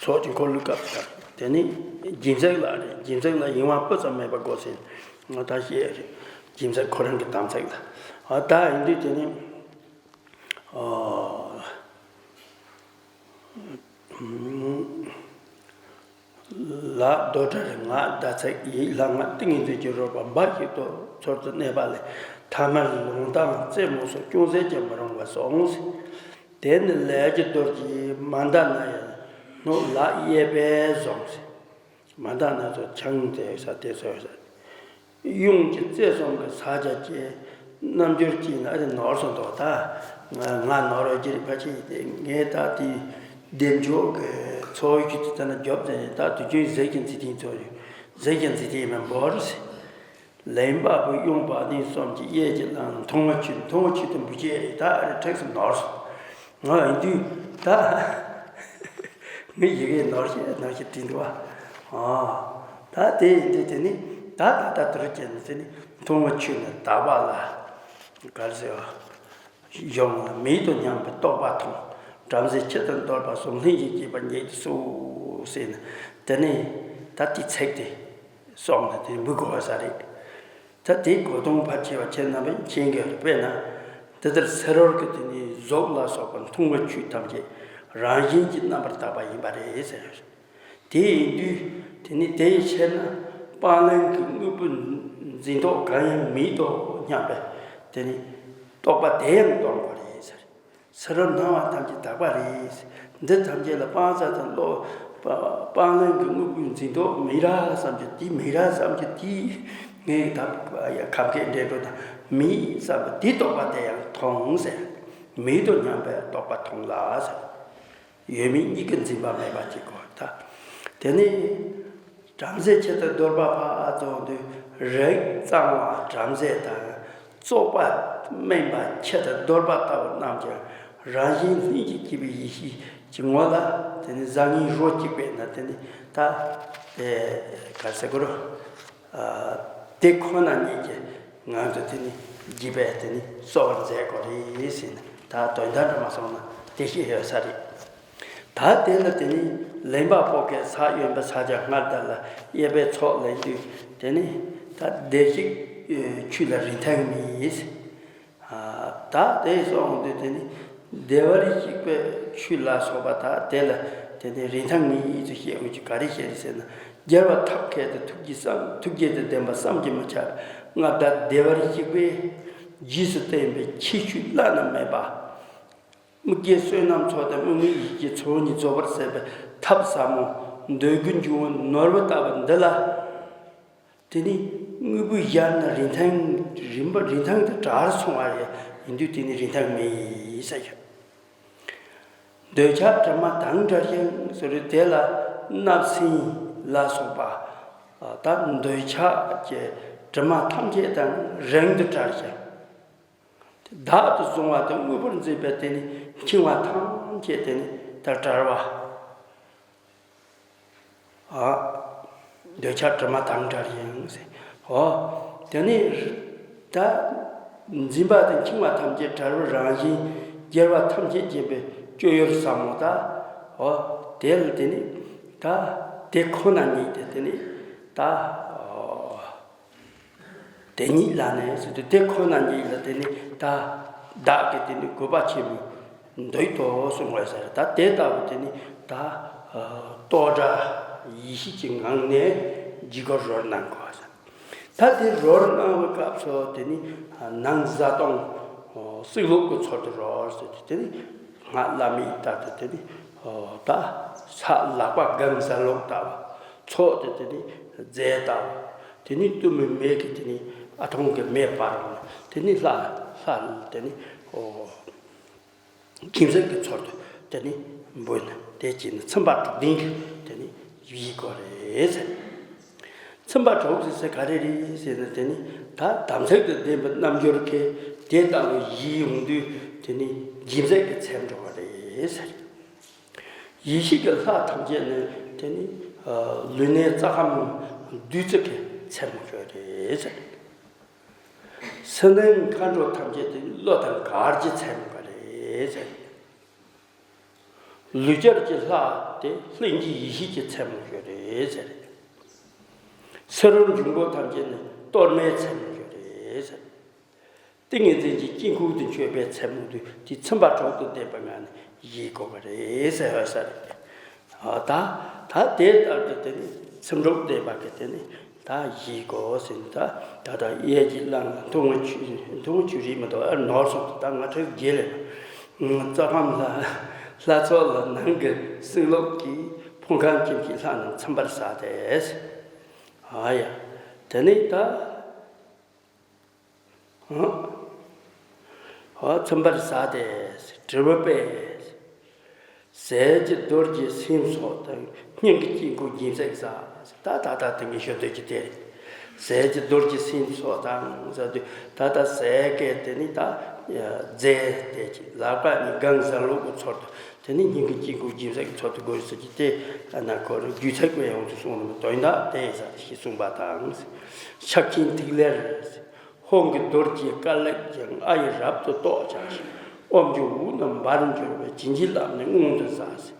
ཚོགས་ཀྱི་འཁོར་ལོའི་སྐབས་སུ་དེ་ནི་ སྦྱིན་སྲེག་ལ་རེད། སྦྱིན་སྲེག་ལ་ཡིད་དབང་སྤུ་ཙམ་མེད་པ་དགོས་ཟེར། ང་ད་བཤད་རེད། སྦྱིན་སྲེག་ཁོ་རང་གི་དམ་ཚིག་ལ། ཨ་ད་ཡིན་དུས་དེ་ནི། ཨ། ལག་རྡོར་དྲིལ་ངག་ཟླ་ཚེས་ཡིད་ལྷ་ང་ཏིང་ངེ་འཛིན་གྱི་རོལ་པ་འབའ་ཞིག་ཏུ་ཚུལ་དུ་གནས་པ་ལས་ཐ་མལ་ལུང་དང་རྩེ་མོ་སོགས་ཅུང་ཟད་ཀྱང་མི་རུང་བར་སོང་། དེ་ནི་ལས་ཀྱི་རྡོ་རྗེ་མནྡ་ན་ཡང་སྣུབས་ལག་གཡས་པས་བཟུང་། མནྡ་ན་ཚོ་ཆང་དེ་ས་དེ་ཚོ་ས། གཡོན་གྱི་རྩེ་གསུམ་གྱི་ས་ཆ་བཅད། རྣམ་འགྱུར་གྱིས་ན་ཨ་རེ་ནོར་སོང་དོ་ད། ང་ང་ནོར་རོ་ཀྱི་རིག་པ་ཆེ་ཡིན་ཏེ། ངས་ད་དེ་བདེ་མཆོག་གི་ཚོགས་ཀྱི་དེ་ལྟ་ན་རྒྱོབ་ཟེར་ནས། ད་དུས་རྒྱུན་ཟས་ཀྱི་འཛིན་དེ་ཚོ་ཟས་ཀྱི་འཛིན་དེ་མི་འབོར་ཟེར། ལེན་པ་པོ་གཡོན་བ་དན་གསུམ་གྱི་གཡས་ཀྱི་ལག་ན་འཐུང་བ་ཆུ། འཐུང་བ་ཆུ་དེ་འབུ་ཅེ་རེད། ད་ཨ་རེ་ཁྲེགས་སུ་ནོར་སོང་། ང་ཡིན་དུས་ད་ངའི་ཡི་གེ་ནོར་ཤེས་ནོར་ཤེས་དྲིན་འདུག་བ། ཨ། ད་དེ་ཡིན་དུས་དེ་ནི་ད་ད་ད་དུ་རུ་བྱས་ནས་དེ་ནི་འཐུང་བ་ཆུ་ནི་དག་པ་ལ་ག་རེ་ཟེར་བ། གཞུང་ལ་མེད་དོ་སྙམ་པའི་རྟོགས་པ་ཐོང་། བྲམ་ཟེ་ཁྱི་དང་གདོལ་པ་གསུམ། ལྷན་ཅིག་སྐྱེས་པ་ཉིད་དུ་གསོལ་ཟེར་ནས། དེ་ནི་ད་དེ་ཚིག་དེ་གསུངས་ནས་དེ་འབུལ་དགོས་པ་ས་རེད། ད་དེའི་གོ་དོན་ཕལ་ཆེ་བ་ཁྱེད་རྣམ་པས་མཁྱེན་གྱི་རེད། དཔེར་ན། འདི་ལྟར་ཚེ་རོལ་གྱི་དེ་ནི་གཟུགས་ལ་སོགས་པ་འཐུང་བ་ཆུ་ཐམས་ཅད་རང་བཞིན་གྱིས་རྣམ་པར་དག་པ་ཡིན་པ་རེད་ཟེར། དེ་ཡིན་དུས་དེ་ནི་དེའི་ཕྱིར་ན་སྤང་བླང་གི་དངོས་པོ་འཛིན་རྟོག་གང་ཡང་མེད་དོ་སྙམ་པའི་དེ་ནི་རྟོག་པ་དེ་ཡང་གཏོང་དགོས་རེད་ཟེར། ཚེ་རོལ་སྣང་བ་ཐམས་ཅད་དག་པ་རེད། འདི་ཐམས་ཅད་ལ་སྤང་བྱ་དང་བློ། སྤང་བླང་གི་དངོས་པོའི་འཛིན་རྟོག་མི་རག་བསམ་གྱི་དེ། མི་རག་བསམ་གྱི་དེ། ངས་ད་ཡ་ཁམས་སྐད་འདྲེ་འགྲོ་དང་མི་བསམ་པ་དེ་རྟོག་པ་དེ་ཡང་ཐོང་ཟེར། མེད་དོ་སྙམ་པའི་རྟོག་པ་ཐོང་ལ་ཟེར། ཡོད་མེད་གཉིས་ཀའི་འཛིན་པ་མེད་པ་ཅིག་གོ་ད། དེ་ནས། བྲམ་ཟེ་ཁྱི་དང་གདོལ་པ་ཕར་བཙོང་དུས་རིགས་གཙང་བ་བྲམ་ཟེ་དང་བཙོག་པ་སྨན་པ་ཁྱི་དང་གདོལ་པ་ལྟ་བུ་རྣམས་ཀྱང་རང་བཞིན་ལྷན་ཅིག་སྐྱེས་པའི་ཡེ་ཤེས་ཀྱི་ངོ་ལ་དེ་ནི་བཟང་ངན་རོ་གཅིག་པས་ན་དེ་ནི་ད་དེ་ག་ཟེར་དགོས་རོ། དེ་ཁོ་ན་ཉིད་ཀྱི་ངང་དུ་དེ་ནི་བགྱིས་པས་དེ་ནི་གསོ་བར་མཛད་དགོས་རེད་ཟེར་ནས། ད་དོན་དག་འདྲ་མ་སོང་ན་དེ་ཤེས་ཡོད་ས་རེད། ད་དེ་ལ་དེ་ནི་ལེན་པ་པོ་གིས་ས་གཡོན་པའི་ས་ཆ་སྔར་ལྟར་ལ་གཡས་པའི་ཚོགས་ལེན་དུས་དེ་ནི་ད་བདེ་གཤེགས་ཆོས་ལ་རིན་ཐང་མེད། ད་དེ་སོང་དུས་དེ་ནི་བདེ་བར་གཤེགས་པའི་ཆོས་ལ་སོགས་པ་ད་དེ་ལ་དེ་ནི་རིན་ཐང་མེད་ཅེས་བཤད་འོས་ཀྱི་ག་རེ་བཤད་རེད་ཟེར་ན། རྒྱལ་བ་ཐབས་མཁས་དང་ཐུགས་རྗེ་བསམ། ཐུགས་རྗེ་དང་ལྡན་པ་བསམ་གྱིས་མི་ཁྱབ། མངའ་བདག་བདེ་བར་གཤེགས་པས་རྗེས་སུ་བསྟན་པའི་ཁྱད་ཆོས་བླ་ན་མེད་པ། སྨིག་རྒྱན་བསོད་ནམས་ཚོགས་དང་དམིགས་མེད་ཡིད་ཀྱི་ཚོགས་གཉིས་རྫོགས་པར་ཟད་པའི་ཐབས་ཟབ་མོ། འདོད་དགུའི་འབྱུང་བ་ནོར་བུ་ལྟ་བུ་འདི་ལ། དེ་ནི་དངོས་པོའི་གཞན་ན་རིན་ཐང་རིན་པ་རིན་ཐང་དེ་བྲལ་སོང་བ་རེད། ཡིན་དུས་དེ་ནི་རིན་ཐང་མེད་ཟེར་ཞུ། འདོད་ཆགས་དྲི་མ་དང་བྲལ་ཞིང་ཟེར་བའི་དེ་ལ་བརྣབ་སེམས་ལ་སོགས་པ། ད་འདོད་ཆགས་ཀྱི་དྲི་མ་ཐམས་ཅད་དང་རིང་དུ་བྲལ་ཞིང་། བདག་ཏུ་བཟུང་བ་དང་དངོས་པོར་འཛིན་པའི་དེ་ནི་འཆིང་བ་ཐམས་ཅད་དེ་ནི་ད་བྲལ་བ། ཨ། འདོད་ཆགས་དྲི་མ་དང་བྲལ་ཞིང་ཟེར། འོ། དེ་ནི་ད་འཛིན་པ་དང་འཆིང་བ་ཐམས་ཅད་བྲལ་བའི་རང་བཞིན། རྒྱལ་བ་ཐམས་ཅད་མཁྱེན་པའི་སྤྱོད་ཡུལ་ཟབ་མོ་ད། འོ། དེ་ལ་དེ་ནི་ད་དེ་ཁོ་ན་ཉིད་དེ་དེ་ནི་ད། འོ། དེ་ཉིད་ལ་ནི་ཟེར་དུས་དེ་ཁོ་ན་ཉིད་ལ་དེ་ནི་ད་བདག་གི་དེ་ནི་དགོས་པ་ཆེན་པོ་འདོད་དོ་གསུང་བ་ཟེར། ད་དེ་ལྟ་བུ་དེ་ནི་ད་རྟོགས་བྲལ་ཡེ་ཤེས་ཀྱི་ངང་ནས་འཇུག་གོ་རོལ་གནང་དགོས་ཟེར། ད་དེ་རོལ་གནང་བའི་སྐབས་སུ་དེ་ནི་ནང་བཟའ་བཏུང་སྲེག་བླུགས་ཀྱི་ཚུལ་དུ་རོལ་ཟེར་དུས་དེ་ནི་སྔགས་བླ་མེད་ལྟར་དུ་དེ་ནི་ད་ས་ལག་པ་སྒམ་བཟའ་ལུགས་ལྟ་བུ། ཚོགས་དེ་དེ་ནི་རྫས་ལྟ་བུ། དེ་ནི་གཏུམ་མོའི་མེ་གིས་དེ་ནི་ཨ་ཐུང་གི་མེ་སྤར་འོང་། དེ་ནི་ལྷ་ལྷ་དེ་ནི་ཨོ་སྦྱིན་སྲེག་གི་ཚུལ་དུ་དེ་ནི་འབུལ་ནས། དེ་བྱས་ནས་ཚིམ་པ་དྲུག་ལྡན་གྱི་དེ་ནི་བཞེས་དགོས་རེད་ཟེར། ཚིམ་པ་དྲུག་ཟེར་ཟེར་ག་རེ་རེད་ཟེར་ན། དེ་ནི་ད་དམ་ཚིག་དང་ལྡན་པའི་རྣམ་འགྱུར་གྱིས་དེ་ལྟ་བུ་བཞེས་ཡོང་དུས་དེ་ནི་སྦྱིན་སྲེག་གི་ཚད་འགྲོ་བ་རེད་ཟེར། ཡེ་ཤེས་ཀྱི་ལྷ་ཐམས་ཅད་ནི་དེ་ནི་ལུས་གནད་རྩ་ཁམས་བདུད་རྩི་གི་ཚད་མ་ཤོས་རེད་ཟེར། སེམས་ནི་མཁའ་འགྲོ་ཐམས་ཅད་དེ་ནི་གློ་དང་གར་གྱི་ཚད་མ་རེད་ཟེར། ལུས་སྦྱོར་གྱི་ལྷ་དེ་ལྷན་སྐྱེས་ཡེ་ཤེས་ཀྱི་ཚད་མ་ཤོས་རེད་ཟེར། ཕྱི་རོལ་འབྱུང་པོ་ཐམས་ཅད་ནི་གཏོར་མའི་ཚད་མོ་ཞིག་རེད་ཟེར། ཏིང་ངེ་འཛིན་གྱི་དཀྱིལ་འཁོར་དུ་མཆོད་པའི་ཚད་མོ་དུས་དེ་ཚིམ་པ་དྲུག་ཏུ་བསྡེབས་པ་ལྔ་ནི་བཞེས་དགོས་པ་རེད་ཟེར་བ་ས་རེད། ད་ད་དེ་ལྟར་དུ་དེ་ནི་ཚིམ་དྲུག་བསྡེབས་པ་གི་དེ་ནི་ད་བཞེས་དགོས་ཟེར་ནས། ད་ད་ལྟ་གཡས་ཀྱི་ལག་ལ་འཐུང་བ་ཆུ་འཐུང་བ་ཆུ་རིས་མ་གཏོགས་ཨ་ནོར་སོང་། ད་ང་ཁྲིད་རྒྱལ་ལས་རྩ་ཁམས་ལ་ལྷ་ཚོགས་ལ་ནང་གི་སྲིན་ལོག་གི་ཕུང་ཁམས་ཀྱི་ལྷ་རྣམས་ཚིམ་པར་བྱ་སྟེ། ཨ་ཡ། དེ་ནས་ད། ཨ། ཨ། ཚིམ་པར་བྱ་སྟེ། དྲིལ་བུ་པས། ཟས་ཀྱི་རྡོ་རྗེ་སེམས་སོགས་དང་། སྙིང་གི་དཀྱིལ་འཁོར་སྦྱིན་སྲེག་བྱ། ད་ད་ད་དེ་ངས་ཞུ་འདོད་ཀྱི་དེ་རེད། ཟས་ཀྱི་རྡོ་རྗེ་སེམས་སོགས་དང་ཟེར་དུས་ད་ལྟ་ཟས་གི་དེ་ནི་ད་རྫས་དེ་ཅིག་ལག་པ་ནི་སྒང་གཟར་ལུག་གི་ཚོར་དུ། དེ་ནི་སྙིང་གི་དཀྱིལ་འཁོར་སྦྱིན་སྲེག་གི་ཚོགས་དུ་དགོས་ཟེར་གྱི་དེ་ན་ཁོ་རང་རྒྱུད་ཚད་པའི་ཡོངས་སུ་གསུངས་ནས་དོན་དག་དེ་ཡིན་ས་ཞེས་གསུངས་པ་དང་། ཕྱག་ཆེན་ཐིག་ལེར། ཧཱུྃ་གི་རྡོ་རྗེ་དཀར་ལེགས་ཀྱང་། ཨ་ཡིག་རབ་ཏུ་རྟོགས་བྱ་ཞིང་། ཨོཾ་ཀྱི་འོད་རྣམས་འབར་འགྱུར་བའི། བྱིན་གྱིས་བརླབས་ནས་མངོན་དུ་མཛའ་ཟེར།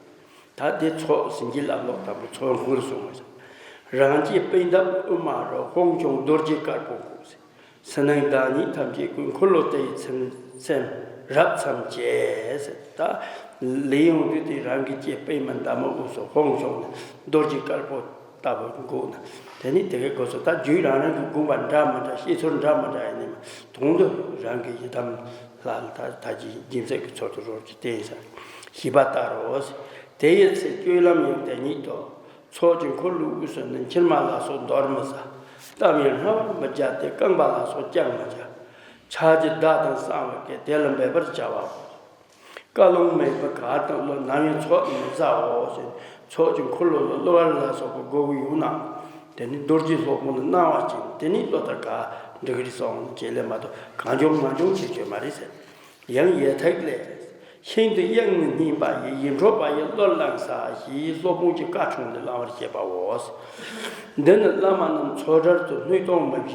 ད་དེ་ཚོགས་བྱིན་གྱིས་བརླབས་ལོག་དང་པོ་ཚོགས་འཁོར་གསུངས་པ་ཟེར། རང་རྒྱལ་པད་འདབ་དབུ་མ་རུ། ཧཱུྃ་ཕྱུང་རྡོ་རྗེ་དཀར་པོ་བཀོད་ཟེར། ཕྱི་ནང་བདག་ཉིད་ཐམས་ཅད་ཀུན། འཁོར་ལོ་དེ་ཡི་ཚིམ་སེམས་རབ་མཚམས་བཅད་ཟེར། ད་ལས་ཡོང་དུས་དེ་རང་གི་ལྕེ་པད་མ་འདབ་མ་དབུས་སུ་ཧཱུྃ་ཕྱུང་ནས་རྡོ་རྗེ་དཀར་པོ་ལྟ་བུ་བཀོད་ནས། དེ་ནི་དེ་གའི་སྐབས་སུ་ད་རྒྱུད་རང་རང་གི་དགོངས་པ་འདྲ་མི་འདྲ། བཤད་ཚུལ་འདྲ་མི་འདྲ་ཡིན་ནི་མ། དོན་དུ་རང་གི་ཡི་དམ་ལྷ་ལ་ད་ད་ཅི་སྦྱིན་སྲེག་གི་ཚོགས་དུ་རོལ་གྱི་རྟེན་ས་ཞིབ་པ་ལྟར་རོ། དེ་ཡི་ཚེ་སྤྱོད་ལམ་ཡང་དེ་ཉིད་དོ། ཚོགས་ཀྱི་འཁོར་ལོའི་དབུས་སུ་ནི། མཆིལ་མ་ལ་སོགས་འདོར་མི་བྱ། གཏམ་ཡང་སྨྲ་བར་མི་བྱ་སྟེ། རྐང་པ་ལ་སོགས་བརྐྱང་མི་བྱ། ཕྱག་གི་བརྡ་དང་གསང་བའི་སྐད། དེ་ལ་འབད་པར་བྱ་བའོ། བཀའ་ལུང་མེད་པའི་གར་དང་གླུ། ནམ་ཡང་ཚོགས་ནི་མི་བཟའོ་ཞེས། ཚོགས་ཀྱི་འཁོར་ལོ་ལ་གླུ་གར་ལ་སོགས་པ་དགོས་ཀྱི་ཡོད་ན། དེ་ནི་རྡོ་རྗེ་སློབ་དཔོན་ལ་གནང་བ་བྱིན། དེ་ནི་གླུ་ལྟར་ག་འགྲིག་རེད་གསུངས་བྱས་ལས་མ་གཏོགས་གང་བྱུང་མང་བྱུང་བྱེད་ཆོག་མ་རེད་ཟེར། ཡང་ཡེ་ཐག་ལས། ཤིན་ཏུ་དབྱངས་ནི་སྙན་པ་ཡི། ཡིད་འཕྲོག་པ་ཡི་གླུར་བླངས་ས་ཞེས་སློབ་དཔོན་གྱི་བཀའ་འཁྲུངས་ནས་བླང་བར་བྱེད་པའོ། འདི་ནི་བླ་མ་རྣམས་ཚོགས་གྲལ་དུ་སྣོད་གཏོང་མི་བྱ།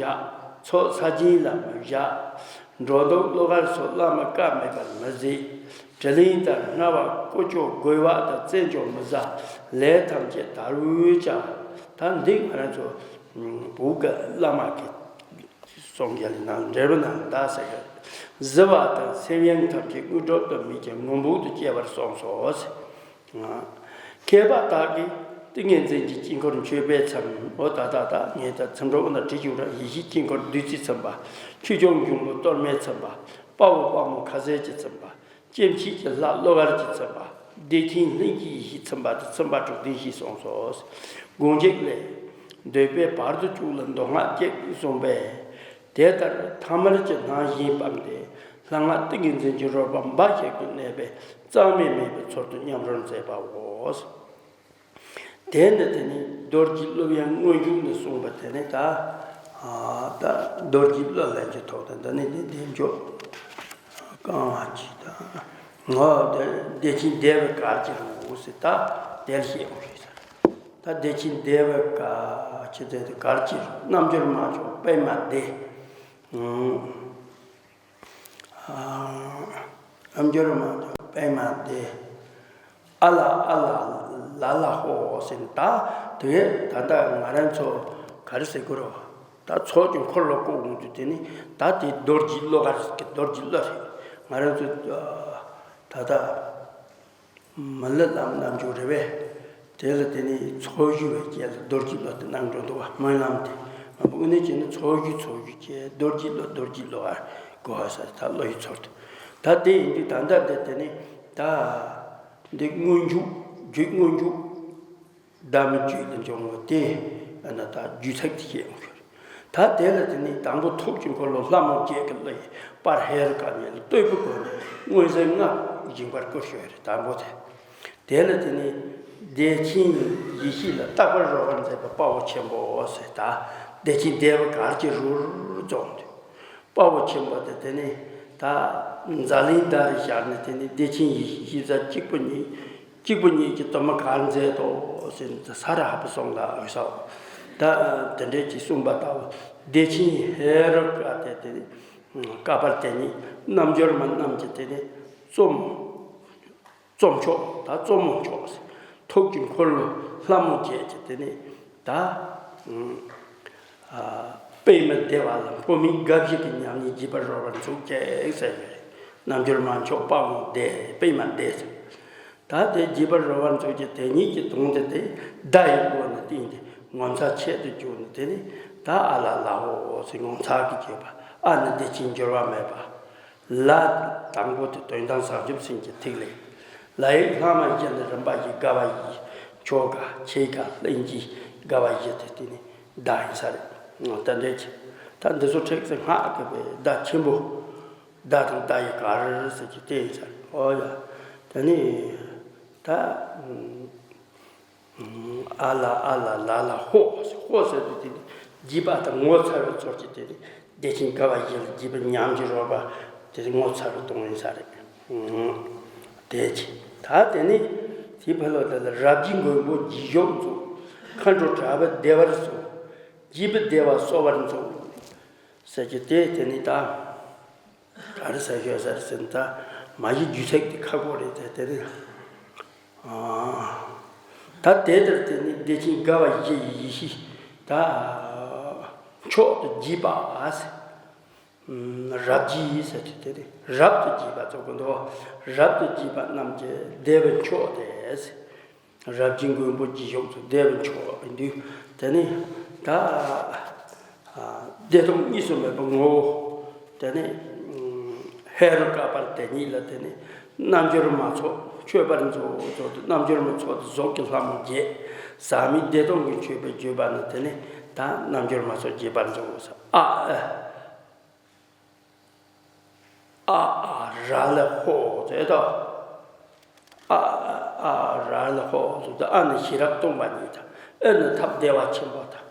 ཚོགས་ཚར་གྱིན་ལ་མི་བཞག། འགྲོ་འདུག་གླུ་གར་སོགས་བླ་མའི་བཀའ་མེད་པར་མི་མཛད། དྲི་ལན་དང་སྔ་བ་ཀུ་ཅོ་དགོད་བག་དང་བཙན་ཆོག་མི་བཟའ། ལས་ཐམས་ཅད་དལ་བུས་བྱ། ད་འདི་ང་རང་ཚོ་བོད་ཀྱི་བླ་མ་གི་སངས་རྒྱས་ལ་ནང་འབྲས་བུ་ནང་བདག་ཟེར་གི། བཟི་བ་དང་སེམས་གཡེང་ཐམས་ཅད་དངོས་གྲུབ་ཏུ་མེད་ཅིང་མངོན་པོ་དུ་སྐྱེ་བར་གསུངས་སོ། མཁས་པ་དག་གིས་ཏིང་ངེ་འཛིན་གྱི་དཀྱིལ་འཁོར་མཆོད་པས་མཚམས། འོ་ད་ད་ད་ངས་ད་ཚིམ་གྲོགས་ན་བྲིས་ཡོད་ར། ཡེ་ཤེས་དཀྱིལ་འཁོར་བདུད་རྩིས་ཚིམ་པ། ཆོས་སྐྱོང་འབྱུང་པོ་གཏོར་མས་ཚིམ་པ། དཔའ་བོ་དཔའ་མོ་ཁ་ཟས་ཀྱིས་ཚིམ་པ། སྐྱེ་མཆེད་ཀྱི་ལྷ་གླུ་གར་གྱིས་ཚིམ་པ། བདེ་ཆེན་ལྷུན་གྱིས་ཡེ་ཤེས་ཚིམ་པ་དང་ཚིམ་པ་དྲུག་ལྡན་ཞེས་གསུངས་སོ། དགོངས་འཇུག་ལས། འདོད་པས་བར་དུ་བཅུག་ལ་མདོ་སྔགས་བསྐྱེད་གསུངས་པས། དེ་ལྟར་ཐ་མལ་གྱི་སྣང་བཞིན་སྤངས་ཏེ། ལྷ་སྔགས་ཏིང་ངེ་འཛིན་གྱི་རོལ་པ་འབའ་ཞིག་ཏུ་གནས་པས་རྩང་མེད་མེད་པའི་ཚུལ་དུ་མཉམ་རོལ་མཛད་པའོ། དེ་ནི་དེ་ནི་རྡོ་རྗེ་གླུ་དབྱངས་སྔོན་འཇུག་ནས་གསུངས་པ་དེ་ནི་ད། ཨ། ད་རྡོ་རྗེ་གླུ་ལེན་གྱི་ཐོག་ཏུ་འདི་ནི་འདི་འདི་འཇོག་རྐང་བ་གཅིག་དང་། ངོ་བདེ་བདེ་ཆེན་བདེ་བའི་གར་གྱི་རུ་ཟེར། ད་དེར་བཤད་འོང་རེད་ཟེར། ད་བདེ་ཆེན་བདེ་བའི་ག་ཆེ་ཚད་དུ་གར་གྱི་རྣམ་འགྱུར་མ་བྱུང་པད་མ་བདེ། ཨ། རྣམ་འགྱུར་མ་བྱུང་པད་མ་བདེ། ཨ་ལ་ཨ་ལ་ལ་ལ་ཧོ་ཟེར། ད་དེ་ད་ལྟ་ང་རང་ཚོ་ག་རེ་ཟེར་དགོས་རེད། ད་ཚོགས་ཀྱི་འཁོར་ལོ་བསྐོར་འོང་དུས་དེ་ནི་ད་དེ་རྡོ་རྗེ་གླུ་གར་གྱི་རྡོ་རྗེ་གླུ་རེད། ང་རང་ཚོ་ད་ལྟ། མི་ལ་ལམ་རྣམ་འགྱུར་རེད་པས། དེ་ལ་དེ་ནི་ཚོགས་ཞུགས་པའི་རྐྱེན་ལ་རྡོ་རྗེ་གླུ་དེ་གནང་འགྲོ་འདུག་བ། སྨོན་ལམ་དེ་དངོས་གནས་བྱས་ན་ཚོགས་ཞུགས་ཚོགས་ཞུགས་བྱས་རྡོ་རྗེ་གླུ་རྡོ་རྗེ་གླུ་བར་གོ་བ་ས་ད་གླུ་ཡི་ཚོར་དུ། ད་དེ་ཡིན་དུས་ད་ལྟ་དེ་དེ་ནི་ད་འདི་སྔོན་འཇུག་རྒྱུད་སྔོན་འཇུག་བདག་མེད་རྒྱུད་ལ་འབྱུང་བ་དེ་ཨ་ན་ད་རྒྱུད་ཚད་དེ་བཤད་ཡོང་ཤོར། ད་དེ་ལ་དེ་ནི་དང་པོ་ཐུགས་ཀྱི་འཁོར་ལོ་ལྷ་མོ་བརྒྱད་ཀྱི་གླུ་ཡི་དཔལ་ཧེ་རུ་ཀ་ཉིད་ལ་བསྟོད་པའི་སྒོ་ནས་མངོན་གསལ་ལྔ་བཞེངས་པར་བསྐུལ་ཞུས་རེད། དང་པོ་དེ། དེ་ལ་དེ་ནི་བདེ་ཆེན་ཡེ་ཤེས་ལ་རྟག་པར་རོལ་པར་མཛད་པ་དཔའ་བོ་ཆེན་པོ་ཟེར། ད་བདེ་ཆེན་བདེ་བ་གར་གྱི་རུར་རྫོགས་འདུག་དཔའ་བོ་ཆེན་པོ་དེ་དེ་ནི་ད་འཛམ་གླིང་ཟླ་རུ་ཤར་ནས་དེ་ནི་བདེ་ཆེན་ཡེ་ཤེས་ཤེས་བྱ་གཅིག་པུ་ཉིད། གཅིག་པུ་ཉིད་ཀྱི་དུ་མ་གར་མཛད་དོ་ཟེར་ནས་ས་ར་ཧ་པ་སོང་ལ་འོས་སོ། ད་དེ་འདྲས་ཀྱིས་གསུངས་པ་ལྟ་བུ་བདེ་ཆེན་ཧེ་རུ་ཀ་དེ་དེ་ནི་ཀ་པར་དེ་ཉིད་རྣམ་འགྱུར་མ་རྣམས་ཀྱི་དེ་ནི་གཙོ་མོ། གཙོ་མཆོག་ད་གཙོ་མོ་མཆོག་ཟེར། ཐུགས་ཀྱི་འཁོར་ལོ་ལྷ་མོ་བརྒྱད་ཀྱི་དེ་ནི་ད། པདྨ་བདེ་བ་ལ་འཕོ་མེད་དགའ་བཞི་གི་ཉམས་ལེན་བགྱིས་པར་རོལ་པར་མཛོད་ཅིག་ཟེར་ཡོད་རེད། རྣལ་འབྱོར་མ་མཆོག་དཔའ་བོ་བདེ་པདྨ་བདེ་ཟེར། ད་དེ་བགྱིས་པར་རོལ་པར་མཛོད་ཅིག་དེ་ཉིད་ཀྱི་དོན་དེ་དེ་བརྡ་ཡི་སྒོ་ནས་བསྟན་ཏེ་ངོ་མཚར་ཆེད་དུ་བརྗོད་ནས། དེ་ནི་ད་ཨ་ལ་ལ་ཧོ་ཟེར་ངོ་མཚར་གྱིས་བརྗོད་པ། ཨ་ནི་བདེ་ཆེན་འགྱུར་བ་མེད་པ། ལ་དང་པོ་དེ་དོན་དམ་བྱང་ཆུབ་སེམས་ཀྱི་ཐིག་ལེ། ལ་ཡིག་ལྷག་མ་བཞི་ནི་རིམ་པ་བཞི། དགའ་བ་བཞི། མཆོག་དགའ། ཆེས་དགའ། ལྷན་སྐྱེས། དགའ་བ་བཞི་དེ་དེ་ནི་བརྡ་ཡིན་ས་རེད། ད་འདྲས་ཀྱི་ད་འདི་ཚོ་ཁྲིགས་སེ་སྔགས་ཀྱི་བརྡ་ཆེན་པོ། བརྡ་དང་བརྡ་ཡི་གར་ཟེར་གྱི་དེ་ཡིན་ས་རེད། ཨོ་ཡ། དེ་ནི་ད། ཨ་ལ་ཨ་ལ་ལ་ལ་ཧོ། ཧོ་ཟེར་དུས་དེ་ནི་བགྱིས་པ་དང་ངོ་མཚར་བའི་ཚོར་གྱིས་དེ་ནི་བདེ་ཆེན་དགའ་བ་བཞི་ལ་བགྱིས་པ་ཉམས་ཀྱིས་རོལ་པ་དེ་ནི་ངོ་མཚར་བའི་དོན་ཡིན་ས་རེད། དེ་ཅི་ད་དེ་ནི་དེའི་ཕ་ལོ་དེ་ལ་རབ་བརྗིད་མགོན་པོ་བརྗིད་ཤོག་མཛོད། མཁའ་འགྲོ་གྲགས་པ་བདེ་བར་གསོལ། བརྗིད་པའི་བདེ་བ་གསོལ་བར་མཛོད། ཟེར་གྱི་དེ་དེ་ནི་ད། ག་རེ་ཟེར་ཤོད་ཟེར་ཟིན་ད་མ་གཞི་རྒྱུ་ཚེགས་དེ་ཁག་པོ་རེད་དེ་དེ་རེད། ད་དེ་ལྟར་དེ་ནི་བདེ་ཆེན་དགའ་བ་བཞི་ཡི་ཡེ་ཤེས་ད་མཆོག་ཏུ་བརྗིད་པ། རབ་བརྗིད་ཟེར་དེ་དེ་རེད། རབ་ཏུ་བརྗིད་པ་ཚོ་དགོས་འདུག་རབ་ཏུ་བརྗིད་པ་རྣམས་ཀྱི་བདེ་བའི་མཆོག་སྟེ། རབ་བརྗིད་མགོན་པོ་བརྗིད་ཤོག་མཛོད། བདེ་བའི་མཆོག་ཡིན་དུས་དེ་ནི་ད་བདེ་སྟོང་གཉིས་སུ་མེད་པའི་ངོ་བོ། དེ་ནི་ཧེ་རུ་ཀ་པར་དེ་ཉིད་ལ་དེ་ནི་རྣལ་འབྱོར་མ་ཚོགས་མཆོད་པར་མཛོད། མཛོད་དུ་རྣལ་འབྱོར་མ་ཚོགས་དེ་ཟོག་གི་ལྷ་མོ་བརྒྱད། ཟག་མེད་བདེ་སྟོང་གི་མཆོད་པའི་བརྗོད་པ་ནི་དེ་ནི་ད་རྣལ་འབྱོར་མ་ཚོགས་བརྗེད་པར་མཛོད། ཨ་ཨ། ཨ་ཨ་ར་ལ་ཧོ་ཟེར་དོ། ཨ་ཨ་ར་ལ་ཧོ་ཟེར་དོ། ཨ་ནི་ཤེས་རབ་སྟོང་པ་ཉིད་དང་། ཨ་ནི་ཐབས་བདེ་བ་ཆེན་པོ་དང་།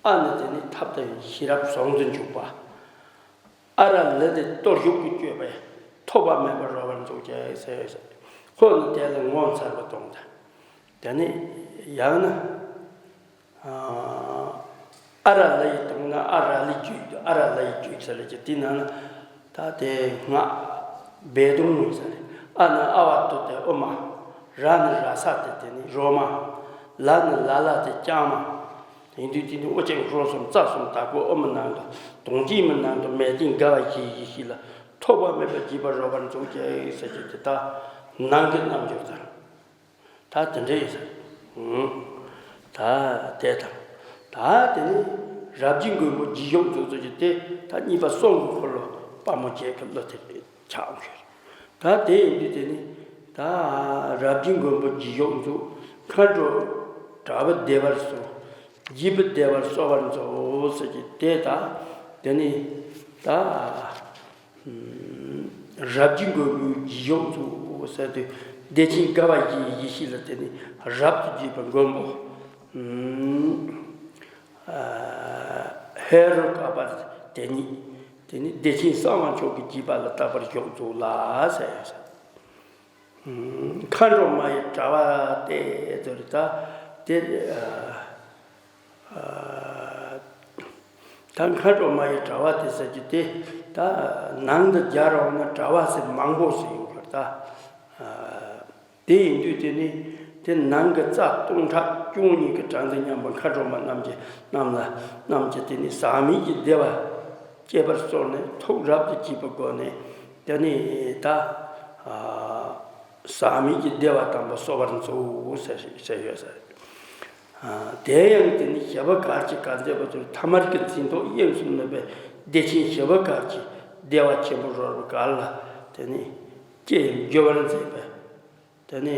ཨ་ནི་དེ་ནི་ཐབས་དང་ཤེས་རབ་ཟུང་དུ་འཇུག་པ། ཨ་ར་ལ་དེ་སྟོར་བཞུགས་ཀྱི་སྤྱོད་པས་ཐོབ་པ་མེད་པར་རོལ་པར་མཛོད་ཅིག་ཟེར། ཁོ་ནི་དེ་ལ་ངོ་མཚར་བ་གཏོང་དང་། དེ་ནི་ཡང་ན། ཨ་ར་ལ་ཡི་དང་ན་ཨ་ར་ལི་རྒྱུད། ཨ་ར་ལ་ཡི་རྒྱུད་ཟེར་ལ་གྱི་དེ་ན་ན་ད་དེ་སྔགས་སྦས་དོན་ཡིན་ས་རེད། ཨ་ནི་ཨ་བ་ཏུ་སྟེ་ཨུ་མ། ར་ནི་ར་ས་སྟེ་དེ་ནི་རོ་མ། ལ་ནི་ལ་ལ་སྟེ་ལྕང་མ། དེ་དུས་དེ་ནི་ཨོ་ཅན་ཧྲོ་གསུམ་རྩ་གསུམ་དྭགས་པོ་ཨོ་མི་ནང་དུ་དོན་གྱི་མི་ནང་དུ་མེད་དེ་དགའ་བ་བཞི་ཡི་ཡེ་ཤེས་ལ་ཐོབ་པ་མེད་པར་བརྗིད་པར་རོལ་པར་མཛོད་ཅིག་ཟེར་གྱི་དེ་ད་ནང་གི་རྣལ་འབྱོར་དང་། ད་དེ་འདྲ་ཡིན་ས། ད་དེ་དང་། ད་དེ་ནི་རབ་བརྗིད་མགོན་པོ་བརྗིད་ཤོག་མཛོད་ཚོ་གི་དེ་ད་གཉིས་པ་གསུང་གི་འཁོར་ལོ་དཔའ་མོ་བརྒྱད་ཀྱི་བློ་དེ་ཆགས་འོང་ཤོར། ད་དེ་ཡིན་དུས་དེ་ནི་ད་རབ་བརྗིད་མགོན་པོ་བརྗིད་ཤོག་མཛོད། མཁའ་འགྲོ་གྲགས་པ་བདེ་བར་གསོལ། བརྗིད་པའི་བདེ་བར་གསོལ་བར་མཛོད་ཟེར་གྱི་དེ་ད་དེ་ནི་ད། རབ་བརྗིད་མགོན་པོའི་བརྗིད་ཤོག་མཛོད་ཟེར་དུས་བདེ་ཆེན་དགའ་བ་བཞིའི་ཡེ་ཤེས་ལ་དེ་ནི་རབ་ཏུ་བརྗིད་པའི་མགོན་པོ། ཧེ་རུ་ཀ་པར་དེ་ཉིད་དེ་ནི་བདེ་ཆེན་གསང་བ་མཆོག་གི་བརྗིད་པ་ལ་བརྟག་པར་ཤོག་མཛོད་ལ་ཟེར་ཡོད་ས། མཁའ་འགྲོ་མ་ཡི་དྲ་བ་སྟེ་ཟེར་ད་དེ། ད་མཁའ་འགྲོ་མ་ཡི་དྲ་བ་དེ་ཟེར་གྱི་དེ་ད་ནང་དུ་སྦྱར་བ་ན་དྲ་བ་ཟེར་མང་པོ་ཟེར་ཡོང་བར་ད། དེ་ཡིན་དུས་དེ་ནི་དེ་ནང་གི་རྩ་སྟོང་ཕྲག་བཅུ་གཉིས་ཀྱི་གྲངས་དང་མཉམ་པ་མཁའ་འགྲོ་མ་རྣམས་ཀྱི་རྣམས་ལ་རྣམས་ཀྱི་དེ་ནི་ཟག་མེད་ཀྱི་བདེ་བ་སྐྱེད་པར་གསོལ་ནས་ཐུགས་རབ་ཏུ་བརྗིད་པའི་སྒོ་ནས་དེ་ནི་ད། ཟག་མེད་ཀྱི་བདེ་བ་དམ་པ་གསོལ་བར་མཛོད་ཟེར་ཟེར་ཡོད་ཟེར། དེ་ཡང་དེ་ནི་ཞི་བ་གར་གྱིས་གར་མཛད་པ་ཚོར་ཐ་མལ་གྱི་འཛིན་རྟོག་གཡེངས་སུ་མེད་པའི་བདེ་ཆེན་ཞི་བ་གར་གྱིས་བདེ་བ་ཆེན་པོར་རོལ་པའི་གར་ལ་དེ་ནི་ཅི་ཡང་འགྱུར་བར་མཛད་པས། དེ་ནི་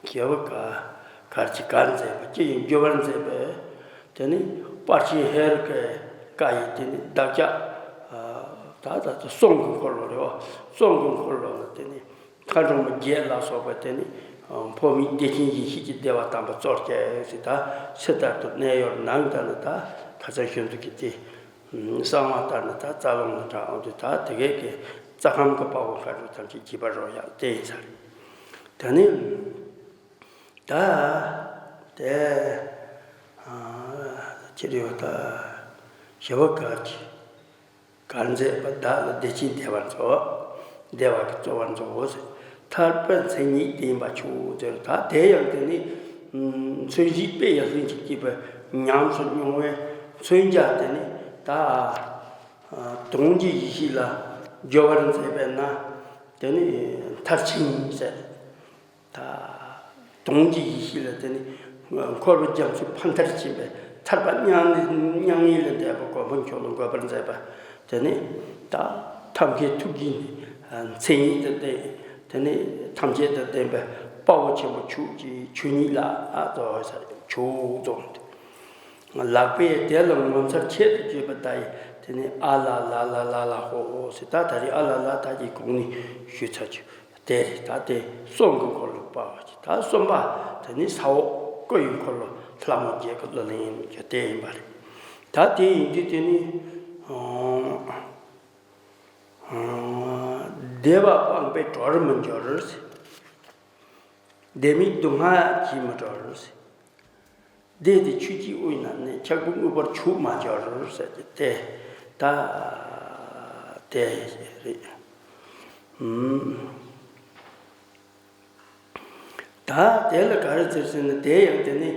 ཞི་བ་གར་གར་གྱིས་གར་མཛད་པ་ཅི་ཡང་འགྱུར་བར་མཛད་པས། དེ་ནི་པར་ཆེན་ཧེ་རུ་ཀའི་བཀའ་ཡི་དེ་ནི་བདག་ཅག་ད་ལྟ་གསུང་གི་འཁོར་ལོ་རེད་བ། གསུང་གི་འཁོར་ལོ་ལ་དེ་ནི་མཁའ་འགྲོ་མ་བརྒྱད་ལ་སོགས་པ་དེ་ནི་འཕོ་མེད་བདེ་ཆེན་ཡེ་ཤེས་ཀྱི་བདེ་བ་དམ་པ་སྩོལ་ཅིག་ཟེར་ད་ཕྱི་ལྟར་དུ་གནས་ཡོད་ནང་ལྟར་ན་ད་ཁ་ཚ་ཞོན་དུ་གི་དེ། གསང་བ་ལྟར་ན་ད་རྩ་རླུང་ལ་གྲགས་འོང་དུས་ད་དེ་གས་ཀྱི་རྩ་ཁམས་ཀྱི་དཔའ་བོ་མཁའ་འགྲོ་ཐམས་ཅད་བརྗིད་པར་རོལ་ཡག་དེ་ཡིན་ས་རེད། ད་ནི་ད་དེ་ཅི་རེད་བ། ད་ཞི་བ་གར་གྱིས་གར་མཛད་པ་བདག་ལ་བདེ་ཆེན་བདེ་བར་མཛོད། བདེ་བ་གིས་སྩོལ་བར་མཛོད་ཟེར། ཐར་པའི་མཚན་ཉིད་བསྟན་པ་མཆོག་ཟེར། ད་དེ་ཡང་དེ་ནི་མཚོན་བྱེད་དཔེ་ཡི་ལྷུན་གྱིས་བསྐྱེད་པའི་ཉམས་སུ་མྱོང་བའི་ མཚོན་བྱ་དེ་ནི་ད་དོན་གྱི་ཡེ་ཤེས་ལ་སྦྱོར་བར་མཛད་པས་ན་དེ་ནི་མཐར་ཕྱིན་ཟེར། ད་དོན་གྱི་ཡེ་ཤེས་ལ་དེ་ནི་འཁོར་བའི་རྒྱ་མཚོའི་ཕ་མཐར་ཕྱིན་པའི་ཐར་པ་མྱ་ངན་མྱ་ངན་ལས་འདས་པ་གོ་འཕང་མཆོག་ལ་འགོད་པར་མཛད་པ་དེ་ནི་ད་ཐབས་མཁས་ཐུགས་རྗེའི་མཚན་ཉིད་དུ་བསྟན། དེ་ནི་ཐམས་ཅད་དང་ལྡན་པའི་དཔའ་བོ་ཆེན་པོ་མཆོག་གི་ཆོས་ཉིད་ལ་ཨ་ཙོ་ཟེར་མཆོག་རྫོགས། ལག་པས་དེ་ལ་ངོ་མཚར་ཆེད་དུ་བརྗོད་པ་ད་ཡི་དེ་ནི་ཨ་ལ་ལ་ལ་ལ་ལ་ཧོ་ཧོ་ཟེར། ད་ད་རེས་ཨ་ལ་ལ་ད་ཀྱི་གོང་ནས་ཞུས་ཚར་ཆོག་དེ་རེད། ད་དེ་གསུང་གི་འཁོར་ལོ་སྤར་བ་ཅིག་ད་གསུམ་པ་དེ་ནི་ས་འོག་སྐུ་ཡི་འཁོར་ལོ་ལྷ་མོ་བརྒྱད་ཀྱི་གླུ་ལེན་གྱི་དེ་ཡིན་པ་རེད། ད་དེ་ཡིན་དུས་དེ་ནི་བདེ་བ་སྤངས་པས་གྲོལ་མི་འགྱུར། བདེ་མེད་སྡུག་བསྔལ་གྱིས་མི་གྲོལ། བདེ་སྟེ་ཆོས་ཀྱི་དབུས་ན་གནས། འཆག་པའི་དངོས་པོར་ཆུད་མ་གྱུར་ཟེར་གྱི་དེ་ད་དེ་རེད། ཨུམ། ད་དེ་ལ་ག་རེ་ཟེར་ཟེར་ན་དེ་ཡང་དེ་ནི་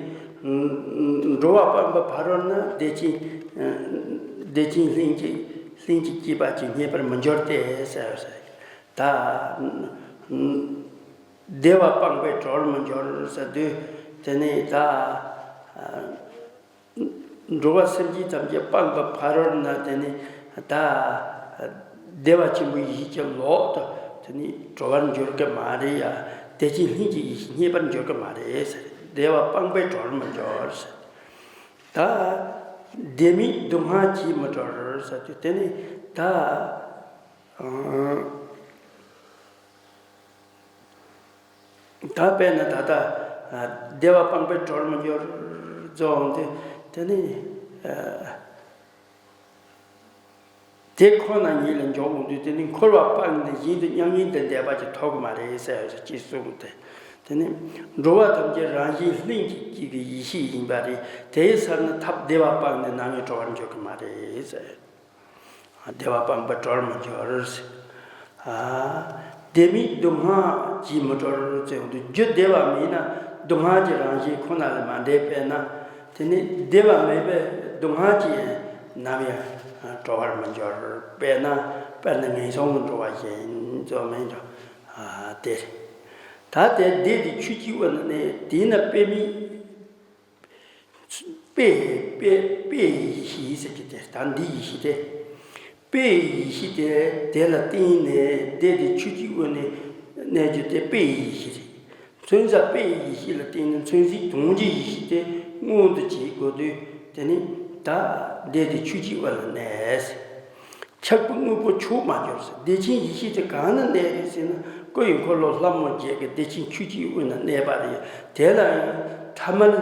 འགྲོ་བ་སྤངས་པའི་ཕ་རོལ་ན་བདེ་ཆེན་བདེ་ཆེན་ལྷུན་གྱིས་ལྷུན་གྱིས་སྐྱེས་པ་ཅིག་རྙེད་པར་མི་འགྱུར་ཏེ་ཟེར་ཟེར། ད་བདེ་བ་སྤངས་པས་གྲོལ་མི་འགྱུར་ཟེར་དུས་དེ་ནི་ད། འགྲོ་བ་སེམས་ཅན་ཐམས་ཅད་སྤངས་པའི་ཕ་རོལ་ན་དེ་ནི་ད་བདེ་བ་ཆེན་པོའི་ཡེ་ཤེས་ཀྱི་ལོག་ཏུ་དེ་ནི་གྲོལ་བར་འགྱུར་གི་མ་རེད་ཡ། བདེ་ཆེན་ལྷུན་གྱིས་ཡེ་ཤེས་རྙེད་པར་འགྱུར་གི་མ་རེད་ཟེར། བདེ་བ་སྤངས་པས་གྲོལ་མི་འགྱུར་ཟེར། ད་བདེ་མེད་སྡུག་བསྔལ་གྱིས་མི་གྲོལ་ཟེར་དུས་དེ་ནི་ད། ད་དཔེར་ན་ད་ལྟ་བདེ་བ་སྤངས་པས་གྲོལ་མི་འགྱུར་རྫོགས་འདི་དེ་ནི་དེ་ཁོ་ན་ཉིད་ལ་འཇོག་འོང་དུས་དེ་ནི་འཁོར་བ་སྤངས་ནས་གཞན་དུ་མྱ་ངན་དུ་འདས་པ་ཅིག་ཐོབ་ཀྱི་མ་རེད་ཟེར་ཅེས་གསུངས་ཏེ། དེ་ནི་འགྲོ་བ་ཐམས་ཅད་རང་བཞིན་ལྷུན་གྱིས་སྐྱེས་པའི་ཡེ་ཤེས་ཡིན་པ་རེད། དེའི་སར་ནི་ཐབས་བདེ་བ་སྤངས་ནས་ནམ་ཡང་གྲོལ་བར་འགྱུར་གྱི་མ་རེད་ཟེར། བདེ་བ་སྤངས་པས་གྲོལ་མི་འགྱུར། ཨ། བདེ་མེད་སྡུག་བསྔལ་གྱིས་མི་གྲོལ་ཟེར་བ་དེ་རྒྱུ་བདེ་བ་མེད་ན་སྡུག་བསྔལ་གྱི་རང་བཞིན་ཁོ་ན་ལས་མ་འདས་པས་ན། དེ་ནི་བདེ་བ་མེད་པས་སྡུག་བསྔལ་གྱིས་ནམ་ཡང་གྲོལ་བར་མི་འགྱུར། དཔེར་ན་དཔེར་ན་ངན་སོང་གི་འགྲོ་བ་བཞིན་ཙམ་མིན་འགྲོ། ཨ། དེ་རེད། ད་དེ་བདེ་སྟེ་ཆོས་ཀྱི་དབུས་ན་གནས། དེས་ན་དཔེ་མེད། དཔེ་དཔེ་དཔེ་ཡི་ཡེ་ཤེས་ཟེར་གྱི་དེ་ད་འདི་ཡེ་ཤེས་དེ། དཔེ་ཡི་ཡེ་ཤེས་དེ་དེ་ལ་བརྟེན་ནས་བདེ་སྟེ་ཆོས་ཀྱི་དབུས་ན་གནས་རྒྱུ་དེ་དཔེ་ཡི་ཡེ་ཤེས་རེད། མཚོན་བྱ་དཔེ་ཡི་ཡེ་ཤེས་ལ་བརྟེན་ནས་མཚོན་བྱེད་དོན་གྱི་ཡེ་ཤེས་དེ་མངོན་དུ་བྱེད་དགོས་དུས་དེ་ནི་ད་བདེ་སྟེ་ཆོས་ཀྱི་དབུས་ལ་གནས། འཆག་པའི་དངོས་པོ་ཆུད་མ་གྱུར་ཟེར། བདེ་ཆེན་ཡེ་ཤེས་དེ་གང་ན་གནས་རེད་ཟེར་ན་སྐུ་ཡི་འཁོར་ལོ་ལྷ་མོ་བརྒྱད་ཀྱི་བདེ་ཆེན་ཆོས་ཀྱི་དབུས་ན་གནས་པ་རེད། དེ་ལ་ཡང་ཐ་མལ་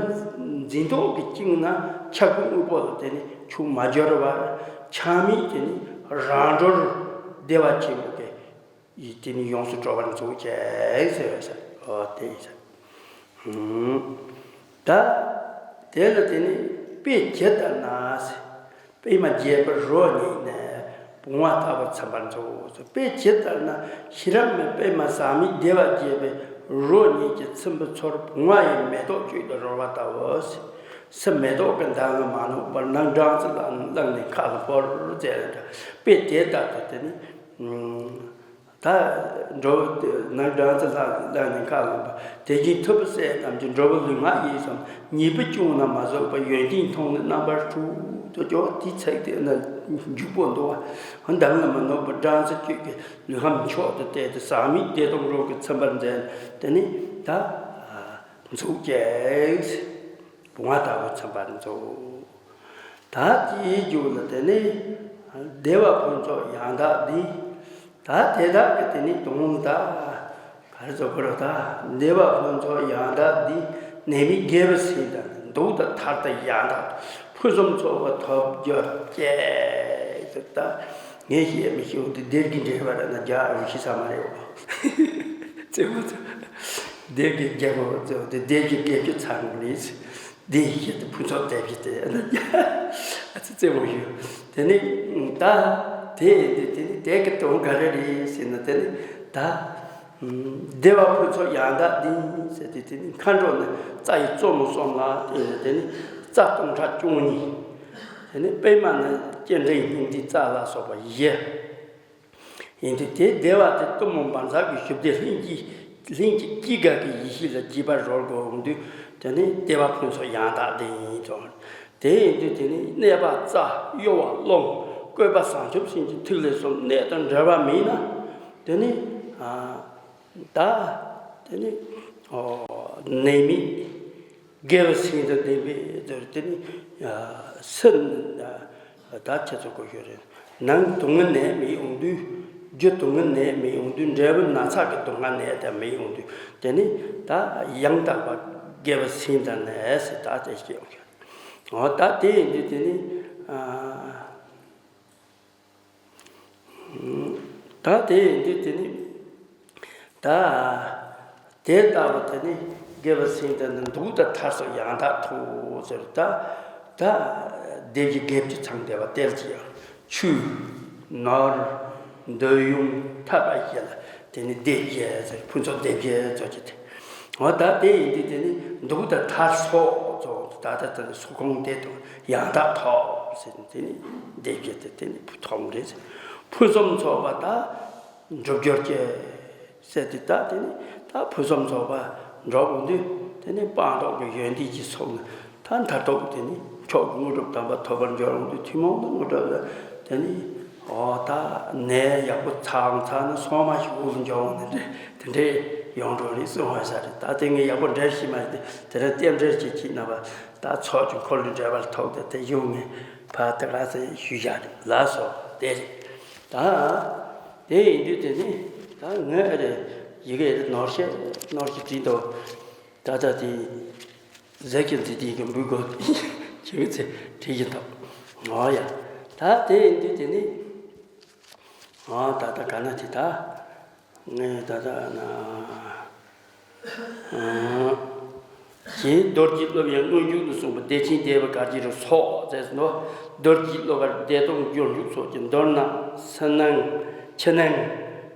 འཛིན་རྟོག་གིས་བཅིངས་ན་འཆག་པའི་དངོས་པོ་ལ་དེ་ནི་ཆུད་མ་གྱུར་བར་ཆགས་མེད་དེ་ནི་རང་གྲོལ་བདེ་བ་ཆེན་པོ་དེ་ཡིས་དེ་ནི་ཡོངས་སུ་གྲོལ་བར་མཛད་ཅིག་ཟེར་བ་ཟེར། ཨོ་དེ་ཡིན་ཟེར། ད་དེ་ལ་དེ་ནི་དཔེ་ཇི་ལྟར་ན་ཟེར། པདྨ་རྒྱས་པའི་རོ་བརྙེས་ནས་བུང་བ་ལྟ་བུར་ཚིམ་པར་མཛོད། དཔེ་ཇི་ལྟར་ན་ཤེས་རབ་མའི་པདྨ་ཟག་མེད་བདེ་བ་རྒྱས་པའི་རོ་བརྙེས་ཀྱི་ཚིམ་པའི་ཚོར་བུང་བ་ཡི་མེ་ཏོག་བཅུད་དུ་རོལ་བ་ལྟ་བུ། སུ་མེ་ཏོག་གི་འདམ་ལ་མ་ནུབ་པར་ནམ་སྦྲང་རྩི་བླངས་ནས་མཁའ་ལ་སྤོར་མཛད་ལ་འདྲ། དཔེ་དེ་ལྟར་དུ་དེ་ནི། ད་འགྲོ་བ་ནམ་སྦྲང་རྩི་ལྷ་ལ་ནི་མཁའ་ལ་འབབ། དེ་བཞིན་ཐུབ་པའི་སྲས་རྣམས་ཀྱིས་འགྲོ་བའི་ལུས་ངག་ཡིད་གསུམ་ཉེས་པའི་གཅོང་ན་མ་ཟུག་པར་ཡོན་ཏན་མཐོང་ནས་རྣམ་པར་འཁྲུག་ཏུ་གྱུར། དེའི་ཚིག་དེ་ནི་འཇུག་པོ་འདུག་བ། འདམ་ལ་མ་ནུབ་པར་སྦྲང་རྩི་བཅུད་ཀྱིས་ལུས་ཁམས་མཆོག་ཏུ་བརྟས་ཏེ་ཟག་མེད་བདེ་སྟོང་རོ་གིས་ཚིམ་པར་མཛད། དེ་ནི་ད་མཛོད་ཅིག་བུང་བ་ལྟ་བུར་ཚིམ་པར་མཛོད། ད་དེའི་རྒྱུད་ལ་དེ་ནི་བདེ་བ་ཕུན་ཚོགས་ཡང་དག་འདི། ད་དེ་དག་གི་དེ་ནི་དོན་དག་ག་རེ་བཟོ་དགོས་རེད། ད་བདེ་བ་ཕུན་ཚོགས་ཡང་དག་འདི། ནད་མེད་རྒྱལ་བའི་སྲས་དང་། འདུག་དང་མཐར་ཐུག་ཡང་དག་ཏུ། ཕུན་སུམ་ཚོགས་པ་ཐོབ་གྱུར་ཅིག་ད་ངས་བཤད་མི་ཤེས་འོ་དེ་སྡེ་དགེ་འགྲེལ་པ་རེད་ན་རྒྱག་འོ་ཤེས་ས་མ་རེད་འོ། རྩེ་མོ་ཚོ། སྡེ་དགེ་རྒྱལ་པོ་ཚོ་དེ་སྡེ་དགེ་དགེ་བཅུ་ཚར་འོ་རེད། འདི་ཡི་ཆེད་དུ་ཕུན་ཚོགས་ལྡན་པའི་སྟེ། ཨ་ཙི་རྩེ་མོ་ཞུ། དེ་ནི་ད་དེ་ཡིན་དུས་དེ་ནི་དེ་གི་དོན་ག་རེ་རེད་ཟེར་ན་དེ་ནི་ད་བདེ་བ་ཕུན་ཚོགས་ཡང་དག་འདི་ཟེར་དུས་དེ་ནི་མཁའ་འགྲོ་ནི་རྩ་ཡི་གཙོ་མོ་གསུམ་ལ་བརྟེན་ནས་དེ་ནི་རྩ་སྟོང་ཕྲག་བཅུ་གཉིས། དེ་ནས་པདྨ་ནི་སྤྱན་འདྲེན་སྙིང་ཐིག་རྩ་ལ་སོགས་པ་བཞི། ཡིན་དུས་དེ་བདེ་བ་དེ་གཏུམ་མོ་འབར་འཛག་གི་ཞུ་བདེ་ལྷན་སྐྱེས་ལྷན་སྐྱེས་སྐྱེ་འགག་གི་ཡེ་ཤེས་ལ་རྗེས་པར་རོལ་དགོས་འོང་དུས། དེ་ནི་བདེ་བ་ཕུན་ཚོགས་ཡང་དག་ལྡན་ཡིན་ཙང་། དེ་ཡིན་དུས་དེ་ནི་གནས་པ་རྩ་གཡོ་བ་སློང་བཀོད་པ་བྱང་ཆུབ་སེམས་ཀྱི་ཐིག་ལེ་གསུམ་གནད་དུ་འགྲོ་བ་མིན་ན། དེ་ནི་ཨ་ད་དེ་ནི་ཨོ་ནད་མེད་དགེ་བའི་སེམས་དང་ལྡན་པའི་དེ་ནི་ཨ་སེམས་ཨ་ད་ཁྱེད་ཚོ་གོ་ཤོད་རེད། ནང་སྡུག་བསྔལ་ནད་མེད་ཡོང་དུས། རྒྱུ་སྡུག་བསྔལ་ནད་མེད་ཡོང་དུས། འབྲས་བུ་ན་ཚ་གི་སྡུག་བསྔལ་ནད་དེ་མེད་ཡོང་དུས། དེ་ནི་ད་ཡང་དག་པ་དགེ་བའི་སེམས་དང་ནི་ཟེར་ད་དེ་སྐྱེ་ཡོང་ཤོད། འོ་ད་དེ་ཡིན་དུས་དེ་ནི་ཨ་ད་དེ་ཡིན་དུས་དེ་ནི། ད་དེ་ལྟ་བུ་དེ་ནི་དགེ་བའི་སེམས་དེ་ནི་འདུག་ད་མཐར་སོན་ཡང་དག་མཐོ་ཟེར། ད་ད་སྡེ་བཞི་དགེ་བཅུ་ཚང་བསྡད་པ་དེ་ལ་ཅི་ཡང་ཆོས་ནོར་འདོད་ཡོན་ཐར་པ་བཞི་ལ་དེ་ནི་སྡེ་བཞི་ཟེར། ཕུན་ཚོགས་སྡེ་བཞི་ཟེར་གྱི་དེ། འོ་ད་དེ་ཡིན་དུས་དེ་ནི་འདུག་ད་མཐར་སོན་ཚོགས་ད་ད་དེ་ནི་སོ་ཁོང་དེ་དང་ཡང་དག་ཐོབ་ཟེར་ནས་དེ་ནི་སྡེ་བཞི་དེ་དེ་ནི་ཐོབ་རེད་ཟེར། ཕུན་སུམ་ཚོགས་པ་ད། འགྲུབ་འགྱུར་གྱི། ཟེར་ཏེ་ད་དེ་ནི་ད་ཕུན་སུམ་ཚོགས་པ་འགྲོ་དགོས་དུས། དེ་ནི་སྤངས་རྟོགས་ཀྱི་ཡོན་ཏན་གྱི་ཚོགས་ནི་ད་མཐར་ཐུག་དེ་ནི་མཆོག་གི་དངོས་གྲུབ་དམ་པ་ཐོབ་པར་འགྱུར་འོང་དུས། ཐུན་མོང་གི་དངོས་གྲུབ་ལ་དེ་ནི་འོ་ད་ནད་ཡག་པོ་ཚང་ཚང་ནི་སོང་མ་ཞིག་འུ་ལ་འགྱུར་འོང་ནི་དེ་དེ་འདྲས་ཡོང་འགྲོ་རེད་གསུང་བ་ས་རེད། ད་དེ་ངས་ཡག་པོ་འགྲེལ་ཤེས་མ་རེད་དེ། དེ་རིང་རྟེན་འབྲེལ་གྱི་ཁྱེད་རྣམ་པ་ད་ཚོགས་ཀྱི་འཁོར་ལོའི་འགྲེལ་པར་ཐུག་སྟེ་དེ་གཞུང་ངས་ཕར་དེ་ག་ཚོད་ཞུས་བཞག་རེད། ལགས་སོ། དེ་རེད། ད་དེ་ཡིན་དུས་དེ་ནི་ད་ངས་ཨ་རེ་ཡི་གེ་རེ་ནོར་བཤད་ནོར་གྱི་བྲིས་འདུག་ད་ལྟ་དེ་ཟས་ཀྱི་འཛིན་དེ་གི་འབུལ་དགོས་ཀྱི་ཚེ་བྲིས་ཀྱི་འདུག་འོ་ཡ། ད་དེ་ཡིན་དུས་དེ་ནི་འོ་ད་ལྟ་ག་ན་དེ་ད་ངས་ད་ལྟ་ན། ཞེས་རྡོ་རྗེ་སློབ་དཔོན་སྔོན་འཇུག་ཏུ་གསུངས་པ་བདེ་ཆེན་བདེ་བའི་གར་གྱི་རིགས་སོགས་ཟེར་ནོ། རྡོ་རྗེ་སློབ་དཔོན་བདེ་སྟོང་སྦྱོར་འཇུག་སོགས་ཀྱི་མདོར་ན་ཕྱི་ནང་ཕྱི་ནང་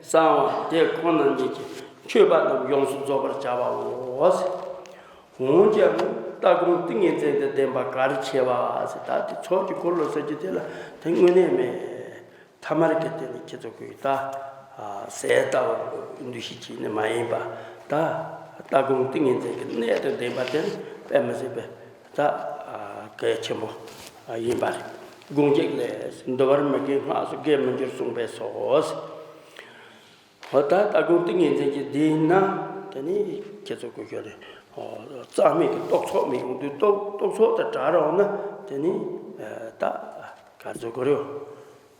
གསང་བ་དེ་ཁོ་ན་ཉིད་ཀྱི་མཆོད་པ་རྣམས་ཡོངས་སུ་རྫོགས་པར་བྱ་བའོ། འོན་ཀྱང་ལྟ་སྒོམ་ཏིང་ངེ་འཛིན་དང་ལྡན་པ་གལ་ཆེ་བ་ཟེར། ད་དེ་ཚོགས་ཀྱི་འཁོར་ལོ་ཟེར་རྒྱུ་དེ་ལ་དེ་དངོས་གནས་མེད། ཐ་མར་གྱི་དེ་ནི་ཁྱེད་ཚོ་གིས་ད་ཟས་ལྟ་བུ་འདུ་ཤེས་ཀྱིས་ནི་མ་ཡིན་པ། ད་ལྟ་སྒོམ་ཏིང་ངེ་འཛིན་གྱི་གནད་དུ་ལྡན་པ་དེ་ནི་དཔེ་མི་སྲིད་པའི་ད་གལ་ཆེན་པོ་ཡིན་པ་རེད། དགོངས་གཅིག་ལས། འདུལ་བར་མི་དགེ་སྔགས་སུ་དགེ་མི་འགྱུར་གསུངས་པས་སོ། འོ་ད་ལྟ་སྒོམ་ཏིང་ངེ་འཛིན་གྱི་འདི་ཡིན་ན་དེ་ནི་ཁྱེད་ཚོ་གིས་ཤོད་རེད། རྩ་མེད་ཀྱི་རྟོག་ཚོགས་མི་ཡོང་དུས་རྟོག་རྟོག་ཚོགས་དེ་དྲག་རོགས་ན་དེ་ནི་ད་ག་ཚོད་གོ་རེད།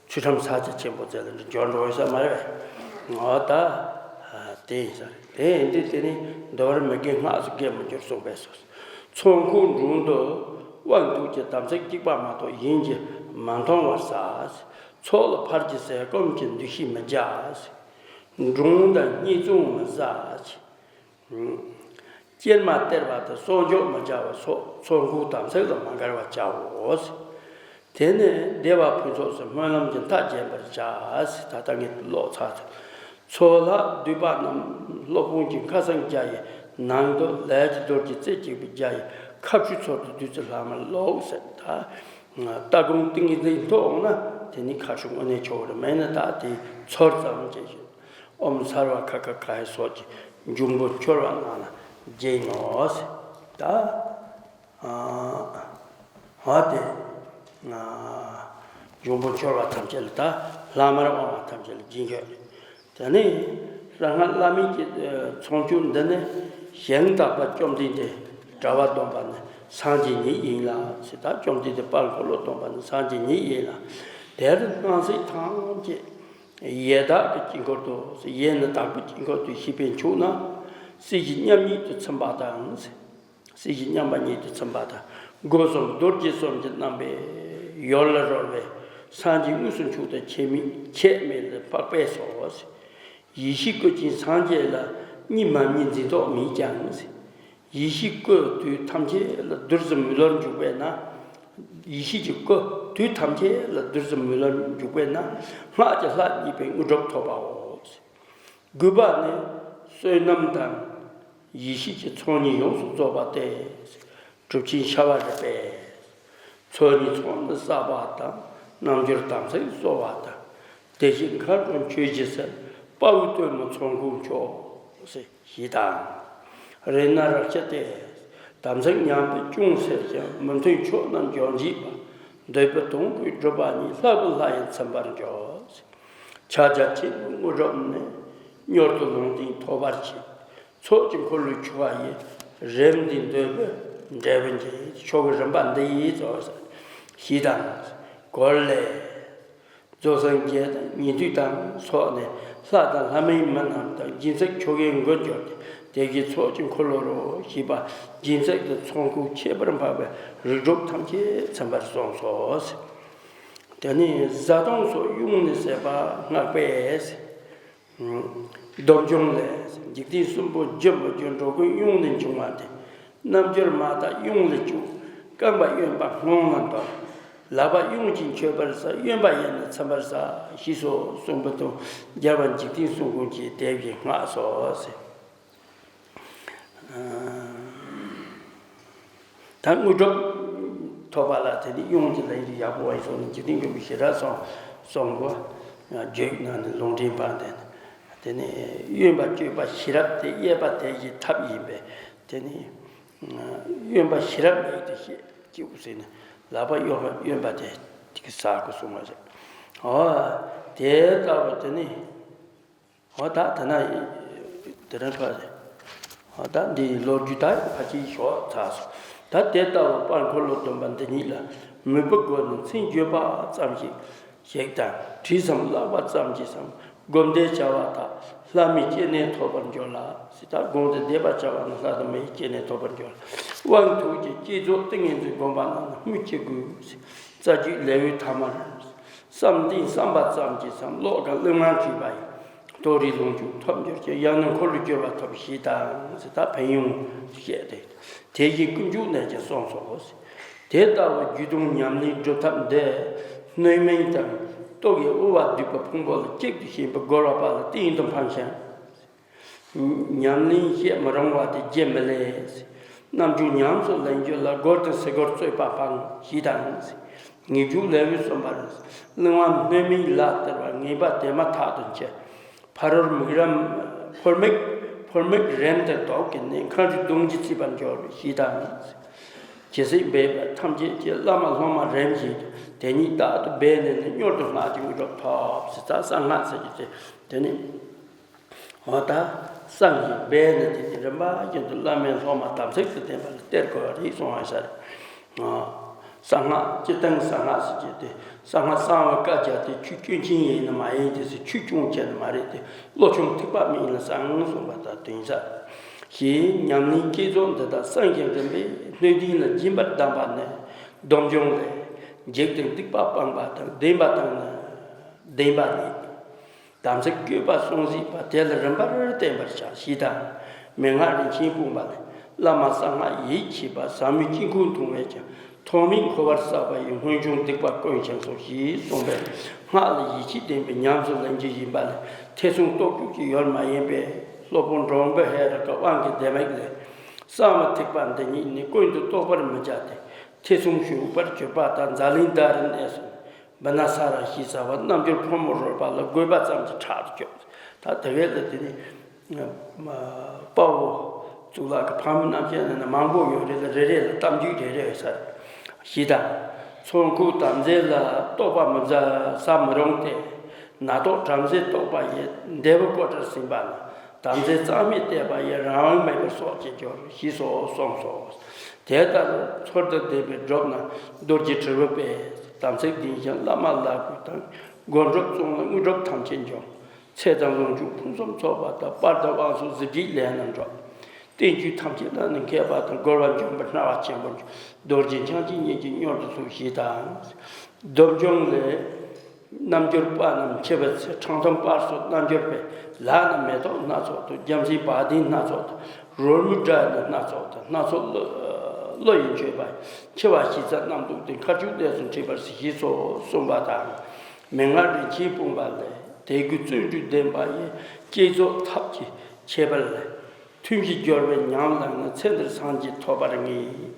ཆུ་ཁྲམ་ས་ཆ་ཆེན་པོ་ཚད་ལ་འགྲོ་འགྲོ་འོས་ས་མ་རེད་པས། འོ་ད་དེ་ཡིན་ས་རེད། དེ་ཡིན་དུས་དེ་ནི་འདུལ་བར་མི་དགེ་སྔགས་སུ་དགེ་མི་འགྱུར་གསུངས་པས་སོ། ཚོགས་འཁོར་དྲུང་དུ་དབང་འདུས་ཀྱི་དམ་ཚིག་གཅིག་པ་མ་གཏོགས་གཞན་གྱིས་མ་མཐོང་བར་བྱ། ཚོགས་ལ་ཕར་གྱི་ཟས་སྐོམ་གྱི་འདུ་ཤེས་མི་བྱ། སྒྲུང་དང་སྙན་རྩོམ་མི་བྱ། སྐྱེལ་མ་སྟེར་བ་དང་གསོག་འཇོག་མི་བྱ་བ་སོགས་ཚོགས་འཁོར་དམ་ཚིག་ལ་མ་འགལ་བར་བྱའོ། དེ་ནས་བདེ་བ་ཕུན་ཚོགས་སུ་སྨོན་ལམ་གྱི་མཐའ་རྒྱས་པར་བྱ། ད་ལྟ་ངས་ཀློག་ཚར་ཚར། ཚོགས་ལ་འདུས་པ་རྣམས་སློབ་དཔོན་གྱི་མཁའ་སངས་རྒྱ་ཡི་ནང་དུ་ལས་ཀྱི་རྡོ་རྗེ་རྩེ་གཅིག་པའི་རྒྱ་ཡི་ཁ་ཆུ་ཚོགས་དང་བདུད་རྩི་ལྷག་མ་བླུགས་ཟེར། ད་ལྟ་སྒོམ་ཏིང་ངེ་འཛིན་ཐོག་འོང་ན་དེ་ནི་ཁ་ཆུ་དངོས་གནས་ཆོག་རེད། མེད་ན་ད་དེ་ཚོར་ཙམ་བྱས་ཤིང་། ཨོཾ་སརྦ་ཁ་ཁ་ཁ་ཧེ་སོགས་ཀྱི་འབྱུང་པོ་འཆོལ་བ་རྣམས་ལ་བགྱིས་ནོ་ཟེར། ད་ཨ་དེ་འབྱུང་པོ་འཆོལ་བ་ཐམས་ཅད་ལ་ད་ལྷག་མར་དབང་བ་ཐམས་ཅད་ལ་བགྱིས་ཤོག་དེ་ནས་རང་སྔགས་བླ་མེད་ཀྱི་ཚོགས་མཆོད་འདི་ནི་ཞིང་དག་པ་བཅོམ་ལྡན་འདས་གྲྭ་པ་སྡོམ་པ་ནི་སངས་རྒྱས་ཉིད་ཡིན་ལ་ཟེར། ད་བཅོམ་ལྡན་འདས་དཔལ་འཁོར་ལོ་སྡོམ་པ་ནི་སངས་རྒྱས་ཉིད་ཡིན་ལ། དེར་སྣང་སྲིད་ཐམས་ཅད་ཡི་དྭགས་ཀྱི་དཀྱིལ་འཁོར་དུ་ཟེར། ཡི་ནི་དྭགས་པོའི་དཀྱིལ་འཁོར་དུ་ཤེས་པས་མཆོག་ན། སྲིད་ཞི་མཉམ་ཉིད་དུ་ཚིམ་པ་དང་ཟེར། སྲིད་ཞི་མཉམ་པ་ཉིད་དུ་ཚིམ་པ་དང་། སྒོ་གསུམ་རྡོ་རྗེ་གསུམ་གྱི་རྣམ་པས་ཡུལ་ལ་རོལ་བའི་སངས་རྒྱས་དངོས་སུ་མཆོག་ཏུ་ཁྱད་མེད་ཁྱད་མེད་ལ་འཕགས་པས་སོ། ཡེ་ཤེས་སྐུ་ཅན་སངས་རྒྱས་ལ་གཉིས་མ་གཉིས་འཛིན་རྟོག་མེད་ཀྱང་། ཡེ་ཤེས་སྐུ་དུས་ཐམས་ཅད་ལ་བདུད་རྩི་མེ་ལོང་འཇུག་པས་ན། ཡེ་ཤེས་ཀྱི་སྐུ་དུས་ཐམས་ཅད་ལ་བདུད་རྩི་མེ་ལོང་འཇུག་པས་ན། སྔགས་ཀྱི་ལྷ་མཉེས་པའི་དངོས་གྲུབ་ཐོབ་པའོ། དགོས་པ་ནི་བསོད་ནམས་དང་ཡེ་ཤེས་ཀྱི་ཚོགས་གཉིས་ཡོངས་སུ་རྫོགས་པ་སྟེ། གྲུབ་ཆེན་ཤ་བ་རི་པས། ཚོགས་གཉིས་ཚོགས་ནི་བསགས་པ་དང་། རྣལ་འབྱོར་དམ་ཚིག་གསོ་བ་དང་། དེ་བཞིན་མཁའ་འགྲོ་མཆོད་བཞི་ཟེར། དཔའ་བོའི་སྟོན་མོ་ཚོགས་འཁོར་མཆོག་ཟེར་ཞེས་དང་། རེ་ན་རེག་བྱ་སྟེ། དམ་ཚིག་ཉམས་པས་ཅུང་ཟད་ཀྱང་། མི་མཐུན་ཕྱོགས་རྣམས་འཇོམས་བྱེད་པ། འདོད་པའི་དོན་ཀུན་འགྲུབ་པ་ཉིད། ལྷ་བུ་ལྷ་ཡིས་ཚིམ་པར་འགྱུར། ཕྱག་རྒྱ་ཆེན་པོའི་དངོས་གྲུབ་ནི། མྱུར་དུ་ལུང་བསྟན་ཐོབ་པར་བྱེད། ཚོགས་ཀྱི་འཁོར་ལོས་ཕྱུག་པ་ཡི། རིམ་འདིའི་འདོད་པའི་འབྲས་བུ་འབྱིན། ཆོ་གའི་རིམ་པ་འདི་ཡིས་རྫོགས། ཞེས་དང་། གོ་ལས། རྫོགས་སངས་རྒྱས་དང་ཉན་ཐོས་དང་སོགས་ནས། ལྷ་དང་ལྷ་མིན་མི་རྣམས་དང་། སྦྱིན་སྲེག་ཆོ་གའི་མགོན་གྱུར་ཏེ། དེ་བཞིན་ཚོགས་ཀྱི་འཁོར་ལོ་རུ། ཞེས་པ་སྦྱིན་སྲེག་ཏུ་ཚོགས་འཁོར་ཁྱད་པར་འཕགས་པའི་རིགས་དྲུག་ཐམས་ཅད་ཚིམ་པར་གསུངས་སོ། དེ་ནས་བཟའ་བཏུང་སོགས་གཡུང་ནས་བཟོས་པ་སྔགས་པས། སྡོམ་འབྱུང་ལས། འཇིག་རྟེན་གསུམ་པོ་རྒྱུ་མི་རྒྱུ། འགྲོ་ཀུན་གཡུང་ནས་འབྱུང་བ་སྟེ། རྣལ་འབྱོར་མ་དག་གཡུང་ལས་བྱུང་། རྐང་པ་གཡོན་པ་སྔོན་ལ་འདོར། ལག་པ་གཡོན་གྱིས་མཆོད་པར་བྱ། གཡོན་པ་གཡས་ནས་ཚིམ་པར་བྱ། ཞེས་སོགས་གསུངས་པ་དང་། རྒྱལ་བ་འཇིག་རྟེན་གསུམ་མགོན་གྱིས་དེ་བཞིན་བསྔགས་སོ། ད་དངོས་གྲུབ་ཐོབ་པ་ལ་དེ་ནི་གཡུང་གི་ལས་རིགས་ཡག་པོ་བ་ཡིན་སོང་ནས། འཇིག་རྟེན་མགོན་པོ་ཞེ་དྲག་གསུངས་གསུངས་པ་བརྗོད་གནང་ནས། ལུང་འདྲེན་པ་དེ་ནི། དེ་ནི་གཡོན་པ་སྤྱོད་པ་ཤེས་རབ་སྟེ། གཡས་པ་དེ་ཡི་ཐབས་ཡིན་པས། དེ་ནི་གཡོན་པ་ཤེས་རབ་ཡིན་དུ་ཤེས་ཀྱིས་ཟེར་ནས། ལག་པ་གཡོན་པ་གཡོན་པ་དེ་ཅིག་ཟ་དགོས་གསུངས་པ་རེད། འོ་དེ་ལྟ་བུ་དེ་ནི། འོ་ད་དེ་ན་དེ་རིང་ཕར་རེད། འོ་ད་འདིའི་ལོ་རྒྱུས་ད་ཕལ་ཆེར་ཞོག་ཚར་སོང་། ད་དེ་ལྟ་བུ་དཔལ་འཁོར་ལོ་སྡོམ་པ་འདི་ཉིད་ལ། མོས་པའི་སྒོ་ནས་མཚན་བརྗོད་པ་ཙམ་ཞིག་ཞིག་དང་། བྲིས་སམ་བཀླགས་པ་ཙམ་གྱིས་སམ། སྒོམ་བཟླས་བྱ་བ་དག་ལྷ་མིའི་སྐྱེ་གནས་ཐོབ་པར་འགྱུར་ལ། ཟེར། ད་སྒོམ་དང་བཟླས་པ་བྱ་བ་ནི་ལྷ་དང་མིའི་སྐྱེ་གནས་ཐོབ་པར་འགྱུར་ལ། དབང་ཐུགས་ཀྱི་བསྐྱེད་རྫོགས་ཏིང་ངེ་འཛིན་བསྒོམ་པ་རྣམས་ལ་སྨོས་ཅི་དགོས། རྩ་རྒྱུད་ལེའུའི་ཐ་མར། བསམ་གཏན་བསམ་པ་ཙམ་གྱིས་སམ། ཀློག་གམ་གླེང་བར་བྱས་པ་ཡིས། མཐོ་རིས་ལོངས་སྤྱོད་ཐོབ་འགྱུར་ཞིང་། ཡང་ན་འཁོར་ལོས་སྒྱུར་བ་ཐོབ། ཞེས་དང་། ཟེར། ད་ཕན་ཡོན་བཤད་དེ། དེ་བཞིན་ཀུན་འབྱུང་ནས་ཀྱང་གསུངས་སོ། དེ་ལྟ་བུ་རྒྱུད་དང་ཉམས་ལེན་སྒྲུབ་ཐབས་འདི། སྣོད་མིན་དང་རྟོག་གེའི་དབུ་བ་འདུས་པའི་ཕུང་པོ་ལ་གཅིག་ཏུ་ཞེན་པའི་རྒོལ་བ་པ་ལ་གཏན་དུ་ཕངས་ཤིང་། ཉམས་ལེན་བྱེད་མི་རུང་བ་དེ་བགྱིད་མི་ལེགས། རྣལ་འབྱོར་ཉམས་སུ་ལེན་རྒྱུ་ལ། རྒོལ་དང་སེལ་རྒོལ་རྩོད་པ་སྤང་། ཞེས་དང་། ངེས་འབྱུང་ལེའུ་གསུམ་པར། གླེང་བ་སྣོད་མིན་ལ་སྟེར་བ། ངེས་པ་དེ་མ་ཐག་ཏུ་འཆི། ཕ་རོལ་མིག་རམ། ཕོལ་མིག་ཕོལ་མིག་རིམ་དུ་ལྡོག་གི་ནས། མཁའ་འགྲོའི་གདུང་རྒྱུད་བརྩིག་པར་འགྱུར། ཞེས་དང་། ཇི་སྲིད་འབད་པ་ཐམས་ཅད་ཀྱི། བླ་མ་སློབ་མ་རིམ་བཞིན་དུ། དེ་ཉིད་རྟག་ཏུ་འབད་ནས་ནི། མྱུར་དུ་སྔགས་ཀྱི་དངོས་གྲུབ་ཐོབ། ཟེར། ད་གསང་སྔགས་ཟེར་རྒྱུ་དེ་དེ་ནི། འོ་ད་བསམ་བཞིན་འབད་ནས་དེ་ནི་རིམ་པ་བཞིན་དུ་བླ་མའི་སློབ་མ་དམ་ཚིག་ཏུ་ལྡན་པ་ལ་སྟེར་དགོས་པ་རེད་གསུངས་པ་ཤར། གསང་སྔགས་སྤྱིར་བཏང་གསང་སྔགས་ཟེར་གྱི་དེ། གསང་སྔགས་གསང་བའི་བཀའ་རྒྱ་དེ་ཆོས་སྐྱོན་ཅན་ཡིན་ནི་མ་ཡིན་ཏེ་ཟེར། ཆོས་སྐྱོན་ཅན་ནི་མ་རེད་དེ། བློ་ཆུང་ཐིགས་པ་མེད་ན་གསང་གསུངས་པ་དང་དོན་ཟབ། ཞེས་ཉམས་ལེན་བསྐྱེད་རྫོགས་འདི་དག་གསང་ཞིང་རིམ་པས་སྣོད་ལྡན་ལ་སྦྱིན་པར་གདམས་པ་ནི། སྡོམ་འབྱུང་ལས། འཇིག་རྟེན་སྡིག་པ་སྤངས་པ་དང་། བདེན་པ་དང་ནི་བདེན་པ་ནི། དམ་ཚིག་བཀོད་པ་སྲུང་བྱེད་པ། དེ་ལ་རིམ་པར་བསྟེན་པར་བྱ། ཞེས་དང་། མན་ངག་རིན་ཆེན་སྤུངས་པ་ལས། བླ་མ་གསང་སྔགས་ཡིད་ཆེས་པ། ཟབ་མོའི་དཀྱིལ་འཁོར་མཐོང་བས་ཀྱང་། ཐོག་མེད་འཁོར་བར་བསགས་པ་ཡི། སྔོན་བྱུང་སྡིག་པ་ཀུན་བྱང་སོང་། ཞེས་གསུངས་པས། སྔགས་ལ་ཡིད་ཆེས་ལྡན་པས་ཉམས་སུ་ལེན་རྒྱུ་ཡིན་པ་ལས། ཐེ་ཚོམ་རྟོག་སྐྱོ་ཅིག་ཡོད་མ་ཡིན་པས། སློབ་དཔོན་འགྲོ་མགོན་ཧེ་རུ་ཀའི་དབང་གི་ལྡེ་མིག་ལས། གསང་བའི་ཐེག་པ་འདི་ཉིད་ནི། ཀུན་ཏུ་རྟོག་པར་མི་བྱ་སྟེ། ཐེ་ཚོམ་ཞུགས་པར་གྱུར་པ་དང་། ཛཱ་ལན་དྷ་རི་གནས་སུ། བི་ན་ས་ར་ཞེས་བྱ་བ་རྣལ་འབྱོར་ཕོ་མོ་རོལ་པ་ལ་དགོས་པ་ཙམ་གྱིས་ཕྲག་ཏུ་བཅོམ། ད་དེ་བས་ལ་དེ་ནི་དཔའ་བོ་གཙུག་ལག་གི་ཕག་མོ་རྣམ་བཤད་ནང་ན་མང་པོ་ཡོད་རེད་ལ། རེ་རེ་ལ་གཏམ་རྒྱུད་རེ་རེ་ཡོད་ས་རེད། ཞེས་དང་། ཚོགས་འཁོར་དམ་རྫས་ལ་རྟོག་པ་མི་ཟ་ཟ་མི་རུང་སྟེ། ནད་རྟོག་བྲམ་ཟེ་རྟོག་པ་ཡིས། འདས་པའི་སྐོར་ལྟར་ཟིན་པ་ན། དམ་རྫས་གཙང་སྨེ་བལྟས་པ་ཡིས། རང་དབང་མེད་པར་སྲོག་གཅོད་འགྱུར། ཞེས་སོགས་གསུངས་སོ། དེ་ལྟར་ཚུལ་དང་ལྡན་པས་བསྒྲུབས་ན། རྡོ་རྗེ་དྲིལ་བུ་པས་དམ་ཚིག་ལྡན་ཞིང་། བླ་མ་ལ་གུས་དང་། སྒོམ་སྒྲུབ་བརྩོན་ལ་དངོས་གྲུབ་ཐམས་ཅད་འབྱུང་། ཚེ་དང་ལོངས་སྤྱོད་ཕུན་སུམ་ཚོགས་པ་དང་། དཔལ་དང་དབང་སོགས་གཟི་བརྗིད་ལེགས་རྣམས་འགྲུབ། བསྟན་བཅོས་ཐམས་ཅད་ལ་ནི་མཁས་པ་དང་། རྒོལ་བ་འཇོམས་པའི་སྣང་བ་ཆེན་པོ་འབྱུང་། རྡོ་རྗེ་འཆང་ཆེན་ཉིད་ཀྱིས་མྱུར་དུ་ཚུགས། ཞེས་དང་། སྡོམ་འབྱུང་ལས། རྣལ་འབྱོར་པ་རྣམས་འཆི་བའི་ཚེ། ཁྲག་འཐུང་པ་སོགས་རྣལ་འབྱོར་པས། ལག་ན་མེ་ཏོག་སྣ་ཚོགས་དང་། རྒྱལ་མཚན་བ་དན་སྣ་ཚོགས་དང་། རོལ་མོའི་སྒྲ་ནི་སྣ་ཚོགས་དང་། སྣ་ཚོགས་གླུ་གླུ་ཡིས་མཆོད་པ། འཆི་བ་ཞི་མཚམས་རྣམས་བསྡུས་ཏེ། མཁའ་སྤྱོད་གནས་སུ་འཁྲིད་པར་བྱེད། ཞེས་སོགས་གསུངས་པ་དང་། མན་ངག་རིན་ཆེན་སྤུངས་པ་ལས། དད་གུས་བརྩོན་འགྲུས་ལྡན་པ་ཡིས། བསྐྱེད་རྫོགས་ཐབས་ཀྱི་ཁྱད་པར་ལས། ཐུན་བཞིར་སྦྱོར་བའི་ཉམས་བླངས་ན། ཚེ་འདིར་སངས་རྒྱས་ཐོབ་པར་ངེས།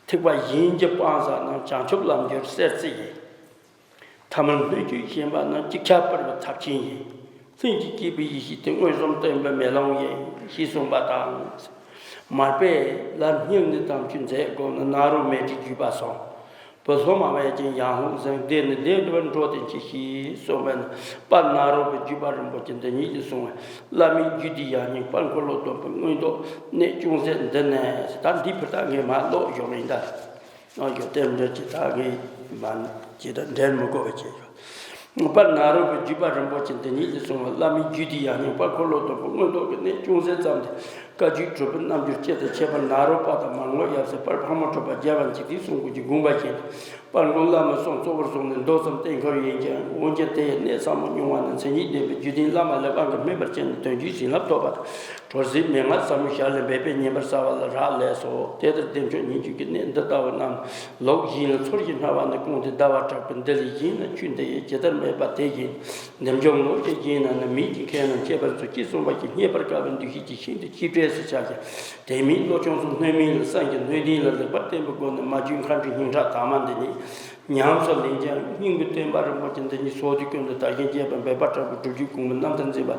ཐེག་པ་གཞན་གྱི་སྤང་བཟང་རྣམས། བྱང་ཆུབ་ལམ་གྱི་གསེར་བཙོ་ཡིན། ཐ་མལ་སྣོད་བཅུད་ཞེན་པ་རྣམས། ཅིག་ཆར་སྤར་བའི་ཐབ་ཆེན་ཡིན། ལྷུན་གྱིས་སྐྱེས་པའི་ཡེ་ཤེས་དེ། མངོན་སུམ་སྟོན་པའི་མེ་ལོང་ཡིན། ཞེས་གསུངས་པ་དང་། མར་པས་ལམ་སྙིང་ནས་དམ་ཆོས་མཛད་དགོངས་ནི། ནཱ་རོ་མཻ་ཏྲིས་བརྒྱུད་པ་གསུངས། བུ་སློབ་མ་བས་ཀྱང་ཡང་ལྷུང་བཟུང་། བདེ་ནས་བདེ་འགྲོར་འགྲོ་དེ་མཆིས། ཞེས་གསུངས་པས་ན། དཔལ་ནཱ་རོ་པའི་བརྒྱུད་པ་རིན་པོ་ཆེ་འདི་ཉིད་ཀྱིས་གསུངས་པའི་བླ་མའི་རྒྱུད་སྡེའི་ཡང་སྙིང་དཔལ་འཁོར་ལོ་སྡོམ་པའི་མངོན་རྟོགས་གནད་ཅུང་ཟད་འདི་ནས། ད་འདི་ཕུ་ད་ངས་མ་ཀློག་ཞོག་ཡིན་ད། ཨ་ཡོད་དེ་འདྲ་ཅི་ད་ངས་མ་ཇི་ལྟར་འགྲན་མི་དགོས་པ་བྱས་ཡོད། དཔལ་ནཱ་རོ་པའི་བརྒྱུད་པ་རིན་པོ་ཆེ་འདི་ཉིད་ཀྱིས་གསུངས་པའི་བླ་མའི་རྒྱུད་སྡེའི་ཡང་སྙིང་དཔལ་འཁོར་ལོ་སྡོམ་པའི་མངོན་རྟོགས་ཀྱི་གནད་ཅུང་ཟད་ཙམ་དེ། བཀའ་བརྒྱུད་གྲུབ་པའི་རྣལ་འབྱོར་སྤྱི་དང་ཁྱད་པར་ནཱ་རོ་པ་དང་མར་ངོ་ཡབ་སྲས་དཔལ་ཕག་མོ་གྲུ་པ་རྒྱལ་བ་འཇིག་རྟེན་གསུམ་མགོན་གྱི་དགོངས་པ་བཞིན་དུ། དཔལ་མགོན་བླ་མའི་གསུང་གཙོ་བོར་བཟུང་ནས་མདོ་ཙམ་བསྟན་ཁུལ་ཡིན་ཀྱང་། འོན་ཀྱང་དེ་ཡི་གནད་ཟབ་མོ་མྱོང་བ་ནི། མཚན་ཉིད་ལྡན་པའི་རྒྱུད་ལྡན་བླ་མ་ལས་དབང་གིས་སྨིན་པར་བྱས་ནས་དོན་བརྒྱུད་བྱིན་རླབས་ཐོབ་པ་དང་། གྲོལ་ཟིན་མན་ངག་ཟབ་མོའི་ཞལ་ལས་འབད་པས་ཉན་པར་གསལ་བ་ལ་རག་ལས་སོ། དེ་ལྟར་བདེ་མཆོག་སྙིང་བཅུད་ཀྱི་གནད་འདི་ལྟ་བུ་རྣམས་ལོགས་གཞན་ལ་ཚོར་ཞིང་སྨྲ་བ་ནི་གོང་དུ་ཟླ་བ་གྲགས་པའི་འདི་ལས་གཞན་ན་ཆོས་འདི་ཡི་ཇི་ལྟར་སྨྲས་པ་དེ་བཞིན། འདི་འཇོམས་ལོག་གི་གཞན་རྣམས་ནི། མིག་གི་ཁའི་ནང་མཆེད་པར་མཛོད་ཅེས་གསུངས་པ་བཞིན། རྙེད་པར་དཀའ་བའི་འདུ་ཤེས་ཀྱིས་ཤིན་ཏུ་གཅེས་སྤྲས་སུ་བྱ་ཞིང་། དེ་མིན་བློ་ཆུང་སོགས་སྣོད་མིན་ལ་སེམས་ཀྱི་སྣོད་ལྡན་ལ་ལེགས་པར་བརྟེན་པའི་སྒོ་ནས་མ་བཅོས་མཁའ་འགྲོའི་སྙིང་ཁྲག་དྭངས་མ་འདི་ཉིད་ཉམས་སུ་ལེན་ཀྱང་། སྙིང་པོའི་བསྟན་པ་རིན་པོ་ཆེ་འདི་ཉིད་སོ་སོའི་ཀུན་ཏུ་དར་ཞིང་རྒྱས་པར་འབད་པ་དྲག་པོས་སྒྲུབ་བརྒྱུད་གོང་མའི་རྣམ་ཐར་འཛིན་པ་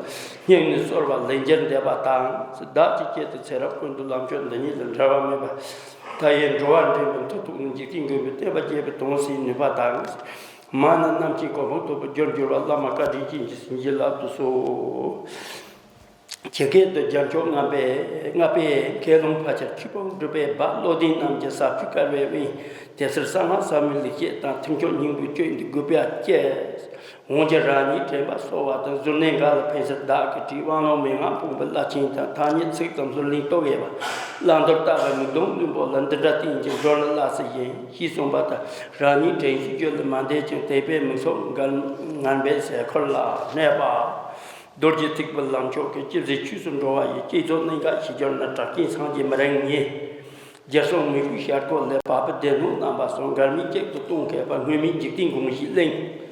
སྙིང་ནས་གསོལ་བ་ལེགས་མཇལ་འདེབས་པ་དང་། བདག་གི་སྐྱེ་དང་ཚེ་རབས་ཀུན་ཏུ་ལམ་མཆོག་འདི་ཉིད་ལས་འབྲལ་བ་མེད་པ། མཐའ་ཡས་འགྲོ་བ་འདྲེན་པའི་མཐུ་ཐོགས་ནས། འཇིག་རྟེན་མགོན་པོའི་བསྟན་པ་རྒྱས་པར་གདུང་སེལ་ནུས་པ་དང་། མ་ཎི་རྣམས་ཀྱི་གོ་འཕང་ཐོབ་པའི་རྒྱུར་འགྱུར་བ། བླ་མ་བཀའ་དྲིན་ཅན་གྱི་བྱིན་གྱིས་བརླབ་ཏུ་གསོལ། ཇི་སྐད་དུ། རྒྱལ་མཆོག་ལྔ་པའི་ལྔ་པའི་མཁས་རློམ་ཕལ་ཆེར་ཆོས་སྤོང་སྒྲུབ་པའི་སྦ། བློ་ལྡན་རྣམས་ཀྱི་ཟབ་ཆོས་དཀར་བའི་དབྱིངས། དེ་ཚེ་གསང་སྔགས་ཟབ་མོའི་ལེགས་བཤད་དང་། མཐུན་ཕྱོགས་སྙིང་པོའི་བཅུད་འདི་གུས་པས་བསྐྱེད། འོན་ཀྱང་རང་ཉིད་དྲན་པ་གསོ་བ་དང་། གཟུར་གནས་འགའ་ལ་ཕན་ཕྱིར་བདག་གིས་བྲིས། དབང་ལུང་མན་ངག་སྤོང་བའི་བླ་ཆེན་དང་། ཐ་སྙད་ཚིག་ཙམ་ཟུར་ལེན་རྟོག་གེ་བ། བླང་དོར་ལྟ་བའི་མིག་ལྡོང་བླུན་པོ་ལ། འདི་འདྲ་བསྟན་ཅིང་སྦྱོར་ལ་སླ་ས་ཡིན། ཞེས་གསུངས་པ་ལྟར། རང་ཉིད་དྲན་ཤེས་རྒྱུད་ལ་མ་འདས་ཀྱང་། དད་པས་མིག་སོགས་ངན་ངན་པའི་ཟས་འཁོར་ལ་གནས་པ། རྡོ་རྗེ་ཐེག་པའི་ལམ་མཆོག་གི་ཅི་ཟད་ཆོས་སུ་འགྲོ་བ་ཡི། བསྐྱེད་རྫོགས་གནད་འགག་ཤེས་གྱུར་ན། གྲགས་ཅན་སངས་རྒྱས་མི་རིང་ཉིད། རྒྱལ་སྲུང་མི་བསྐྱོད་ཞལ་སྒོ་ལས། བ་སྤུའི་སྡེ་སྣོད་རྣམ་པ་གསུམ། འགལ་མེད་གཅིག་ཏུ་གཏོང་མཁས་པ། སྔོན་མེད་འཇིག་རྟེན་དགོངས་གཞིའི་གླིང་།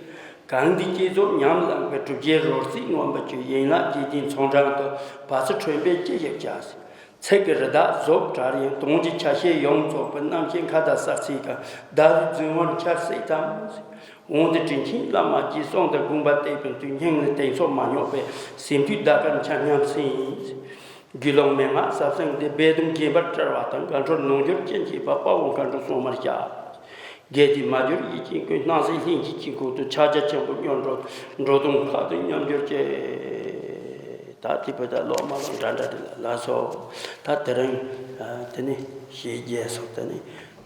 གང་འདི་བསྐྱེད་རྫོགས་ཉམས་བླངས་པའི། གྲུབ་རྗེས་རོལ་རྩེད་མངོན་པར་བྱེད། ཡན་ལག་བརྒྱད་ལྡན་ཚོགས་འབྲིང་དུ། བ་ཚྭ་ཁྲོན་པས་ཅི་ཞིག་བྱ། ཚིག་གི་རི་དྭགས་ཟོག་བྲལ་ཡང་། དོན་གྱི་ཆ་ཤས་ཡོངས་རྫོགས་པའི། རྣམ་མཁྱེན་མཁའ་ལྟར་གསལ་ཚིག་གམ། བརྡ་རུའི་རྫིང་བུར་འཆར་སྲིད་དམ། འོན་ཏེ་དྲིན་ཆེན་བླ་མ་རྗེས་གསུངས་དང་། དགོངས་པ་གཏད་པའི་དུས། སྙིང་ནས་གཏད་སོ་མ་རྙོག་པའི། སེམས་རྒྱུད་ཟླ་སྐར་འཆར་སྙམ་སེམས། རྒྱུད་ལུང་མན་ངག་ཟབ་གསང་འདི། སྦས་དུམ་རྒྱས་པར་བཀྲལ་བ་དང་། དགའ་འཕྲོ་ནོར་འགྱུར་ཅན་བྱེད་པ། དཔའ་བོ་མཁའ་འགྲོ་སྲུང་མར་བྱ། གལ་ཏེ་མ་གྱུར་ཡིད་ཀྱི་ཀུན། སྣང་སྲིད་ལྷན་སྐྱེས་ཀྱི་ཁུག་ཏུ། ཕྱག་རྒྱ་ཆེན་པོ་སྙོམས་འགྲོ། འགྲོ་དོན་ཁ་ཏོན་མཉམ་སྦྱོར་བཅས། ད་དེ་བོད་ད་ལོག་མ་ལོག་འདྲ་འདྲ་དེ་ལ་ལ་སོ། ད་དེ་རིང་དེ་ནི་ཞེས་རྒྱས་སོ། དེ་ནི་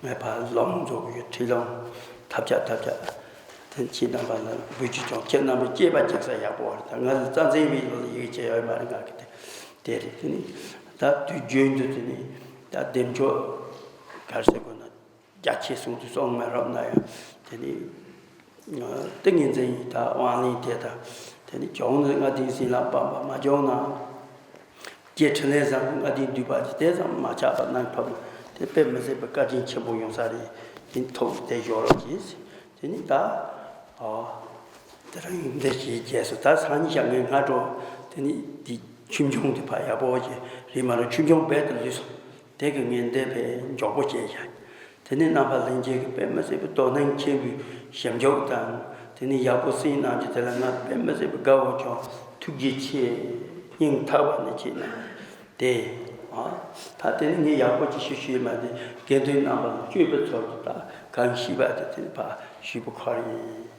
ངས་ཕར་ལོང་རྫོགས་ཡོད། ཁྲིད་ལོང་ཐབས་ཆག་ཐབས་ཆག་དེ་ཁྱེད་རྣམ་པ་ལ་འབུལ་རྒྱུ་བྱུང་། ཁྱེད་རྣམ་པས་སྐྱེས་པ་སྐྱེ་ས་ཡག་པོ་རེད། ད་ང་ལ་རྩ་འཛིན་བའི་ལོ་ལ་ཡིག་བྱས་ཡོད་མ་རེད། ང་གི་དེ་དེ་རེད། དེ་ནི་ད་དུས་རྒྱུན་དུ་དེ་ནི་ད་བདེ་མཆོག་གར་སེ་དགོས་ན། རྒྱ་ཆེ་གསུང་དུ་སོང་མ་རབས་ན་ཡང་། དེ་ནི་ཏིང་ངེ་འཛིན་ཡིན་ད། དབང་ལེན་དེ་དང་། དེ་ནི་བྱུང་ན་ལྔ་ལྡན་ཟིན་ལ་སྤངས་པ། མ་བྱུང་ན་རྗེ་འཕྲིན་ལས་བཟང་པོ་ལྔ་ལྡན་འདུས་པ་དེ་དེ་ཙམ་མ་ཆགས་པ་གནང་ཕབ་ན། དེ་དཔེ་མི་སྲིད་པའི་བཀའ་དྲིན་ཆེན་པོ་ཡོང་ས་རེད། དེ་ཐོག་དེ་ཞོར་རོགས་གྱིས། དེ་ནི་ད་ཨོ་དེ་རིང་འདི་ཞེས་རྒྱས་སོ། ད་སང་ཉིན་ཞག་ངས་སྔ་དྲོ་དེ་ནི་དེ་ཆོས་འབྱུང་དེ་ཕར་ཡག་པོ་ཞིག་རེད་མ་རེད། ཆོས་འབྱུང་རྦད་དེ་ལུས་སོང་། དེ་གི་ངས་འདི་ཕར་མགྱོགས་པོ་བྱས་བཞག་དེ་ནས་རྣམ་པ་ལྷན་རྒྱས་ཀྱིས་དཔེ་མི་སྲིད་པའི་དོ་སྣང་ཆེན་པོས་ཞིབ་འཇུག་དང་། དེ་ནས་ཡག་པོ་གསན་གནང་རྒྱུ་དེ་ལ་ང་དཔེ་མི་སྲིད་པའི་དགའ་བོ་བྱུང་། ཐུགས་རྗེ་ཆེ། སྙིང་ཐག་པ་ནས་ཆེ་གནང་། དེ་ཨ་ད་དེ་ནས་ངས་ཡག་པོ་ཅིག་ཞུ་ཞུས་མ་དེ་དགེ་འདུན་རྣམ་པ་ལ་བསྐྱོད་པའི་ཚུལ་དུ་ད་གང་ཤེས་པ་དེ་དེ་ནས་ཕར་ཞུས་པ་ཁོ་རང་ཡིན།